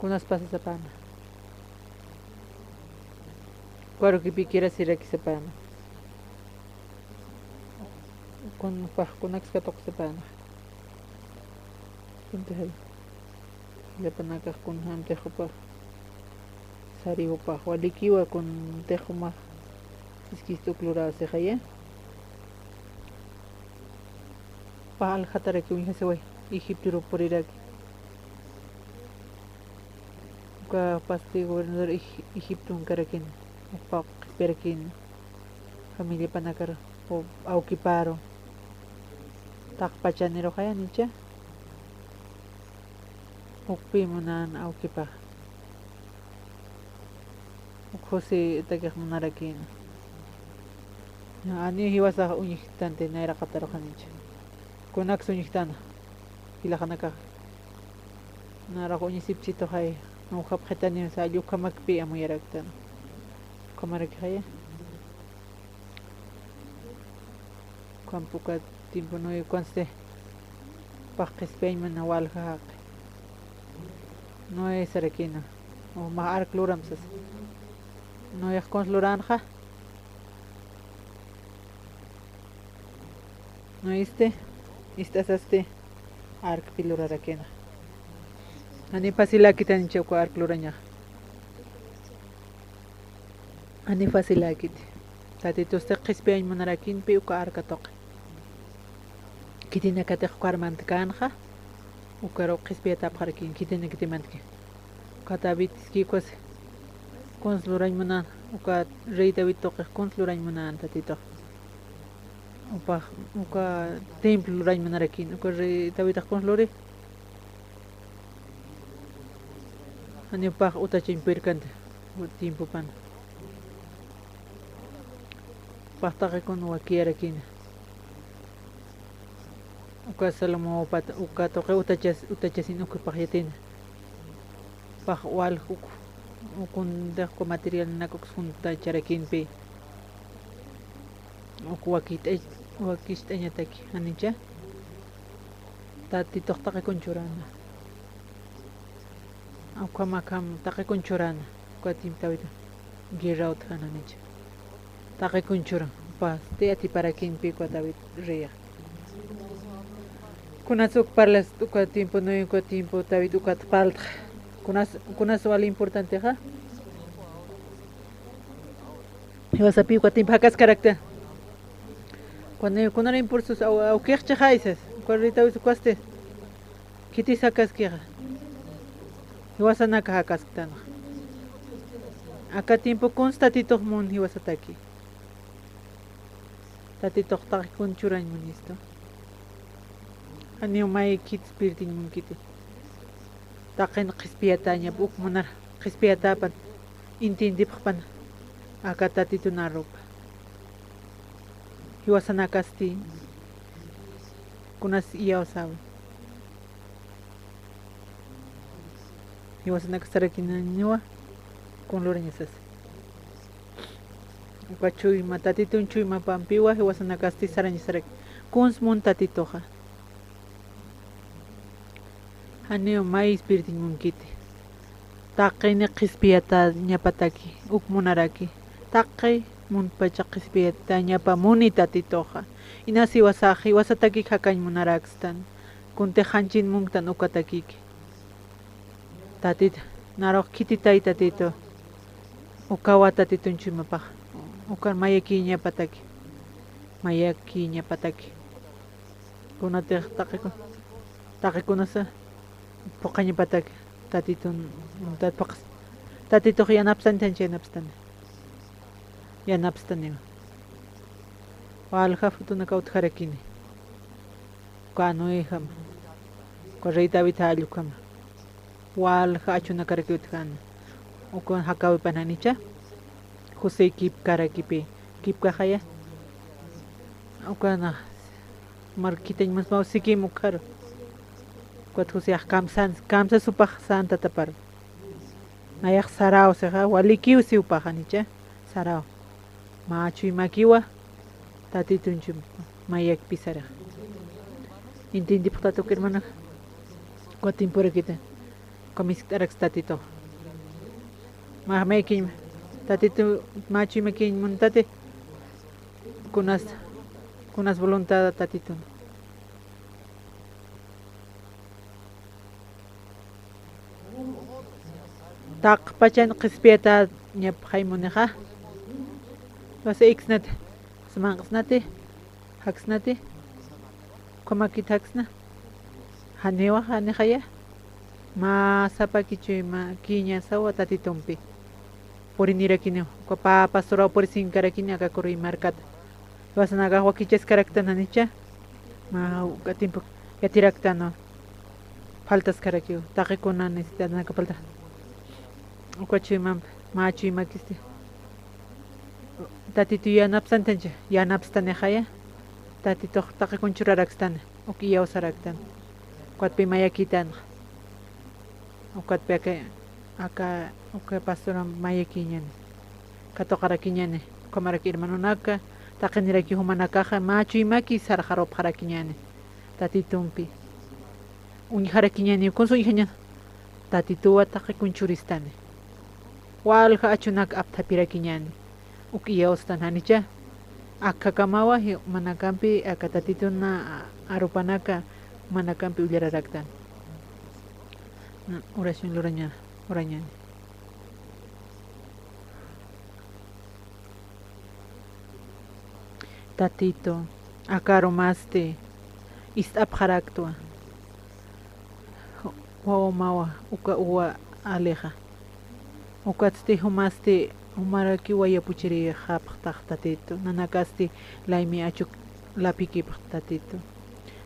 Kunas pasasapana. Ukaru kipïkirasiraksapana. Kun, jupax kunaks katuqsapana. Kunti jay. Llapanakax kunjämtix jupax. Sari jupax, walikiwa kuntix jumax. Iskist uk luraw sixaya. Jupax aljatarakiw uñjasiway, Egiptoruw puriraki. Uka pasti gobernador Eg-, Egiptonkarakini, jupax qhispirakini. Familiapanakar, o, awkiparu. Taqpachaniruxaya nicha. Ukpï munän awkipax. Uk Josetakix munarakïna. Janiw jiwasax uñjtanti nayraqataruxa nicha. Kunaks uñjtana. Jilaxanakax. Narax uñisipchituxay. Ukhapxitaniw salla ukhamakpï amuyaraktana. Ukhamarakixaya. Ukamp uka tiempo Noé ukansti. Jupax qhispiyañ muna walja jaqi. Noé sarakïna. Jumax ark luram sasa. Noex kuns luränxa. Noé isti, ist'asasti. Arkpi lurarakïna. Jani faciläkitanicha uka ark lurañaxa. Jani faciläkiti. Tatitusti qhispiyañ munarakïnpï uka arka tuqi. Khitinakatix ukar mantkänxa. Ukaru qhispiyatapxarakïn, khitinakitimanki. Uka David iskïkwasi kuns lurañ munan, uka rey David tuqix kuns lurañ munan Tatitux. Upax, uka templo lurañ munarakïn, uka rey Davidx kuns luri. Janiw pax utachañ puyirkänti, tiempopan. Pax taqi kun wakiyarakïna. Uka Salomón pat, uka tuqi utachas, utachasin ukhipax yatina. Pax walj uk, ukunti uka materialnak uks juntacharakïnpi. Uk wakist'a, wakist'añataki, janicha. Tatitux taqi kun churana. Ukham, akham, taqi kun churana. Uka tiempo David guerra utjana, janicha. Taqi kun churan. Pasti atiparakïnpi uka David rey. Kunas uk parlas uka tiempo, no, uka tiempo David ukat parltxa. Kunas, kunas wali importantexa. Jiwasapi uka tiempo jakaskarakta. Kuna, kunar impulsos aw, awkixchixaysas. Uka rey David ukasti. Khitis jakaskixa. Jiwasanaka jakasktanxa. Aka tiempo kuns Tatitux mun jiwasataki. Tatitux taqi kun churañ munistu. Janiw may khits pirtiñ munkiti. Taqin qhispiyatäñap uk munar qhispiyatäpan, entiendipxpan aka Tatitun arupa. Jiwasanakasti kunas iyawsäwi. Jiwasanakasti sarakiniwa kun lurañasas. Uka chuyma, Tatitun chuymapampiwa jiwasanakasti sarañasaraki. Kuns mun Tatituxa. Janiw may ispirtiñ munkiti. Taqini qhispiyatäñapataki, uk munaraki. Taqi munpacha qhispiyatäñapa muni Tatituxa. Inas jiwasax, jiwasatakik jakañ munarakstan. Kuntix janchin munktan ukatakiki. Tatita, narux khititay Tatitu. Ukawa Tatitun chuymapax. Ukan mayakïñapataki. Mayakïñapataki. Kunatix taqi kun, taqi kunasa phuqhañapataki Tatitun, tat phuqhas, Tatitux yanapstani, yanapstani. Yanapstaniwa. Walja fotonaka utjarakini. Uka Noéjama. Uka rey David jall ukhama. Walja achunakarakiw utjana. Ukan jakawipan janicha. José kipkarakipï. Kipkaxaya. Ukana. Markitañ masmaw sikim ukharu. Ukat Joseax kamsan, kamsasupax säntatapar. Nayax saraw sixa, walikiw siwpax janicha. Saraw. Mä chuymakiwa, Tatitun chuyma, mayakpi sarax. Entiendipxtati uka hermana. Uka tiemporakita. Uka miskt'araks Tatitux. Mä, mayakiñ, Tatitu, mä chuymakiñ muntati. Kunas, kunas voluntad Tatitun. Taqpachan qhispiyatäñapxay munixa. Wasa iksnati, sumanqsnati, jaksnati, ukhamakit jaksna. Janiwa, janixaya. Mä sapa kichuyma, kiñasawa Tatitumpi. Purinirakiniw, uka pä pastoraw purisinkarakini aka Kuruy markata. Jiwasanakax wakichaskaraktan janicha. Mä uka tiempo yatiraktan, faltaskarakiw, taqi kuna necesidadanaka falta. Uka chuymampi, mä chuymakisti. Tatitu yanapstantancha, yanapstanixaya. Tatitux taqi kun churarakstan, uk iyawsaraktan. Ukatpi mayakïtanxa. Ukatpi aka, aka, uka pastoram mayakïñani. Katuqarakiñani, ukhamaraki hermanonaka, taqiniraki jumanakaxa, mä chuymaki sarxarupxarakiñani. Tatitumpi. Uñjarakiñani, kunsa uñjañan. Tatituwa taqi kun churistani. Walja achunak apthapirakiñani. Uk iyawstan janicha. Akhakamawa, jumanakampi, aka Tatitun arupanaka, jumanakampi ullararaktan. Oración luraña, lurañani. Tatitu, aka arumasti ist'apxaraktwa. Wawamawa uka uwa alixa. Ukatsti jumasti jumaraki wayapuchirixapxtax Tatitu. Nanakasti laymi achuk lapikipxt Tatitu.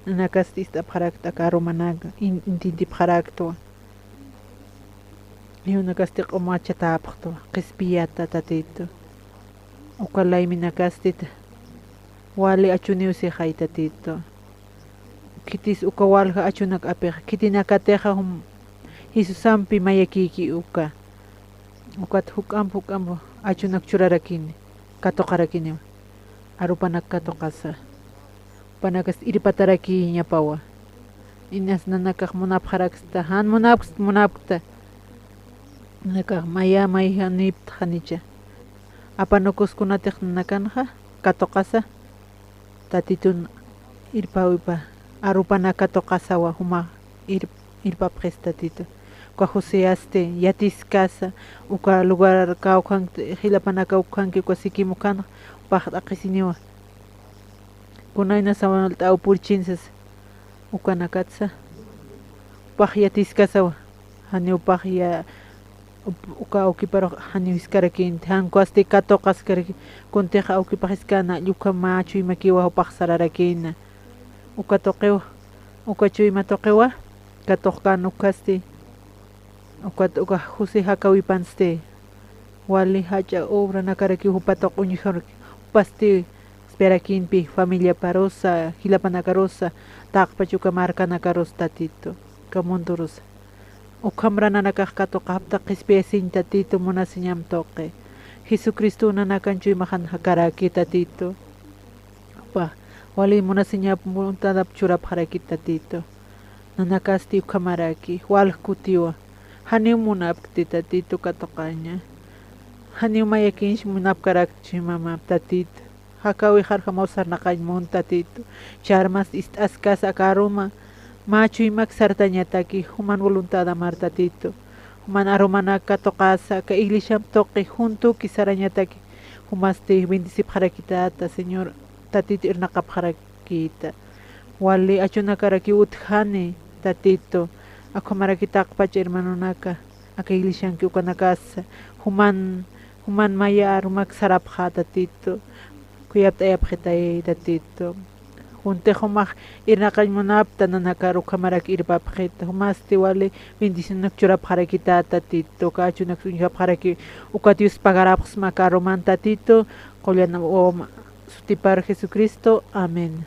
Nanakasti ist'apxarakta aka arumanaka, in-, intintipxaraktwa. Iyunakasti q'umachatapxtwa, qhispiyata Tatitu. Uka layminakastit wali achuniw sixay Tatitu. Khitis uka walja achunak apix, khitinakatixa jum-, Jesusampi mayakïki uka. Ukat juk'amp juk'amp achunak churarakini, katuqarakiniwa. Arupanak katuqasa. Jupanakasti irpatarakïñapawa. Inas nanakax munapxaraksta, jan munapkst, munapkta. Nanakax maya, mayja niptxa janicha. Apanukus kunatix nanakanxa, katuqasa. Tatitun irpäwipa, arupanak katuqasawa juma ir-, irpapxis Tatitu. Uka Joseasti yatiskasa, uka lugar kawkhank, jilapanak kawkhanki uka Siquem ukhanx, jupax t'aqhisiniwa. Kunayna sawanal t'awpurchin sasa, ukanakatsa. Jupax yatiskasawa, janiw jupax ya-, up-, uka awkiparux janiw jiskarakïnti, jankusti katuqaskarakïnti, kuntix awkipax jiskana, uka mä chuymakiwa jupax sararakïna. Uka tuqiw, uka chuyma tuqiwa, katuqkän ukkasti, ukat uka José jakäwipansti, wali jach'a obranakarakiw jupa tuq uñjurki, jupasti espiarakïnpi familiaparusa, jilapanakarusa, taqpach uka markanakarusa Tatitu, uka mundurusa. Ukhamra nanakax katuqapxta qhispiyasiñ Tatitu munasiñamp tuqi. Jesucristo nanakan chuymaxan jakaraki Tatitu. Jupa, wali munasiñap voluntadap churapxaraki Tatitu. Nanakasti ukhamaraki, walj kutiwa. Janiw munapkti Tatitu katuqaña. Janiw mayakïnch munapkarakchi mama Tatitu. Jakäwixarjamaw sarnaqañ mun Tatitu. Charmas ist'askas aka aruma. Mä chuymak sartañataki, juman voluntadamar Tatitu. Juman arumanak katuqasa, aka iglesiamp tuqi juntuki sarañataki. Jumasti bendecipxarakitata, Señor Tatitu irnaqapxarakita. Wali achunakarakiw utjani, Tatitu. Ukhamaraki taqpach hermanonaka, aka iglesianki ukanakasa, juman, juman maya arumak sarapxä Tatitu. Khuyapt'ayapxitay Tatitu. Kuntix jumax irnaqañ munapta nanakar ukhamarak irpapxita. Jumasti wali bendicionanak churapxarakita Tatitu. Uka achunak uñjapxaraki ukat Dios pagarapxsma aka aruman Tatitu. Qullan wawa sutipar Jesucristo. Amén.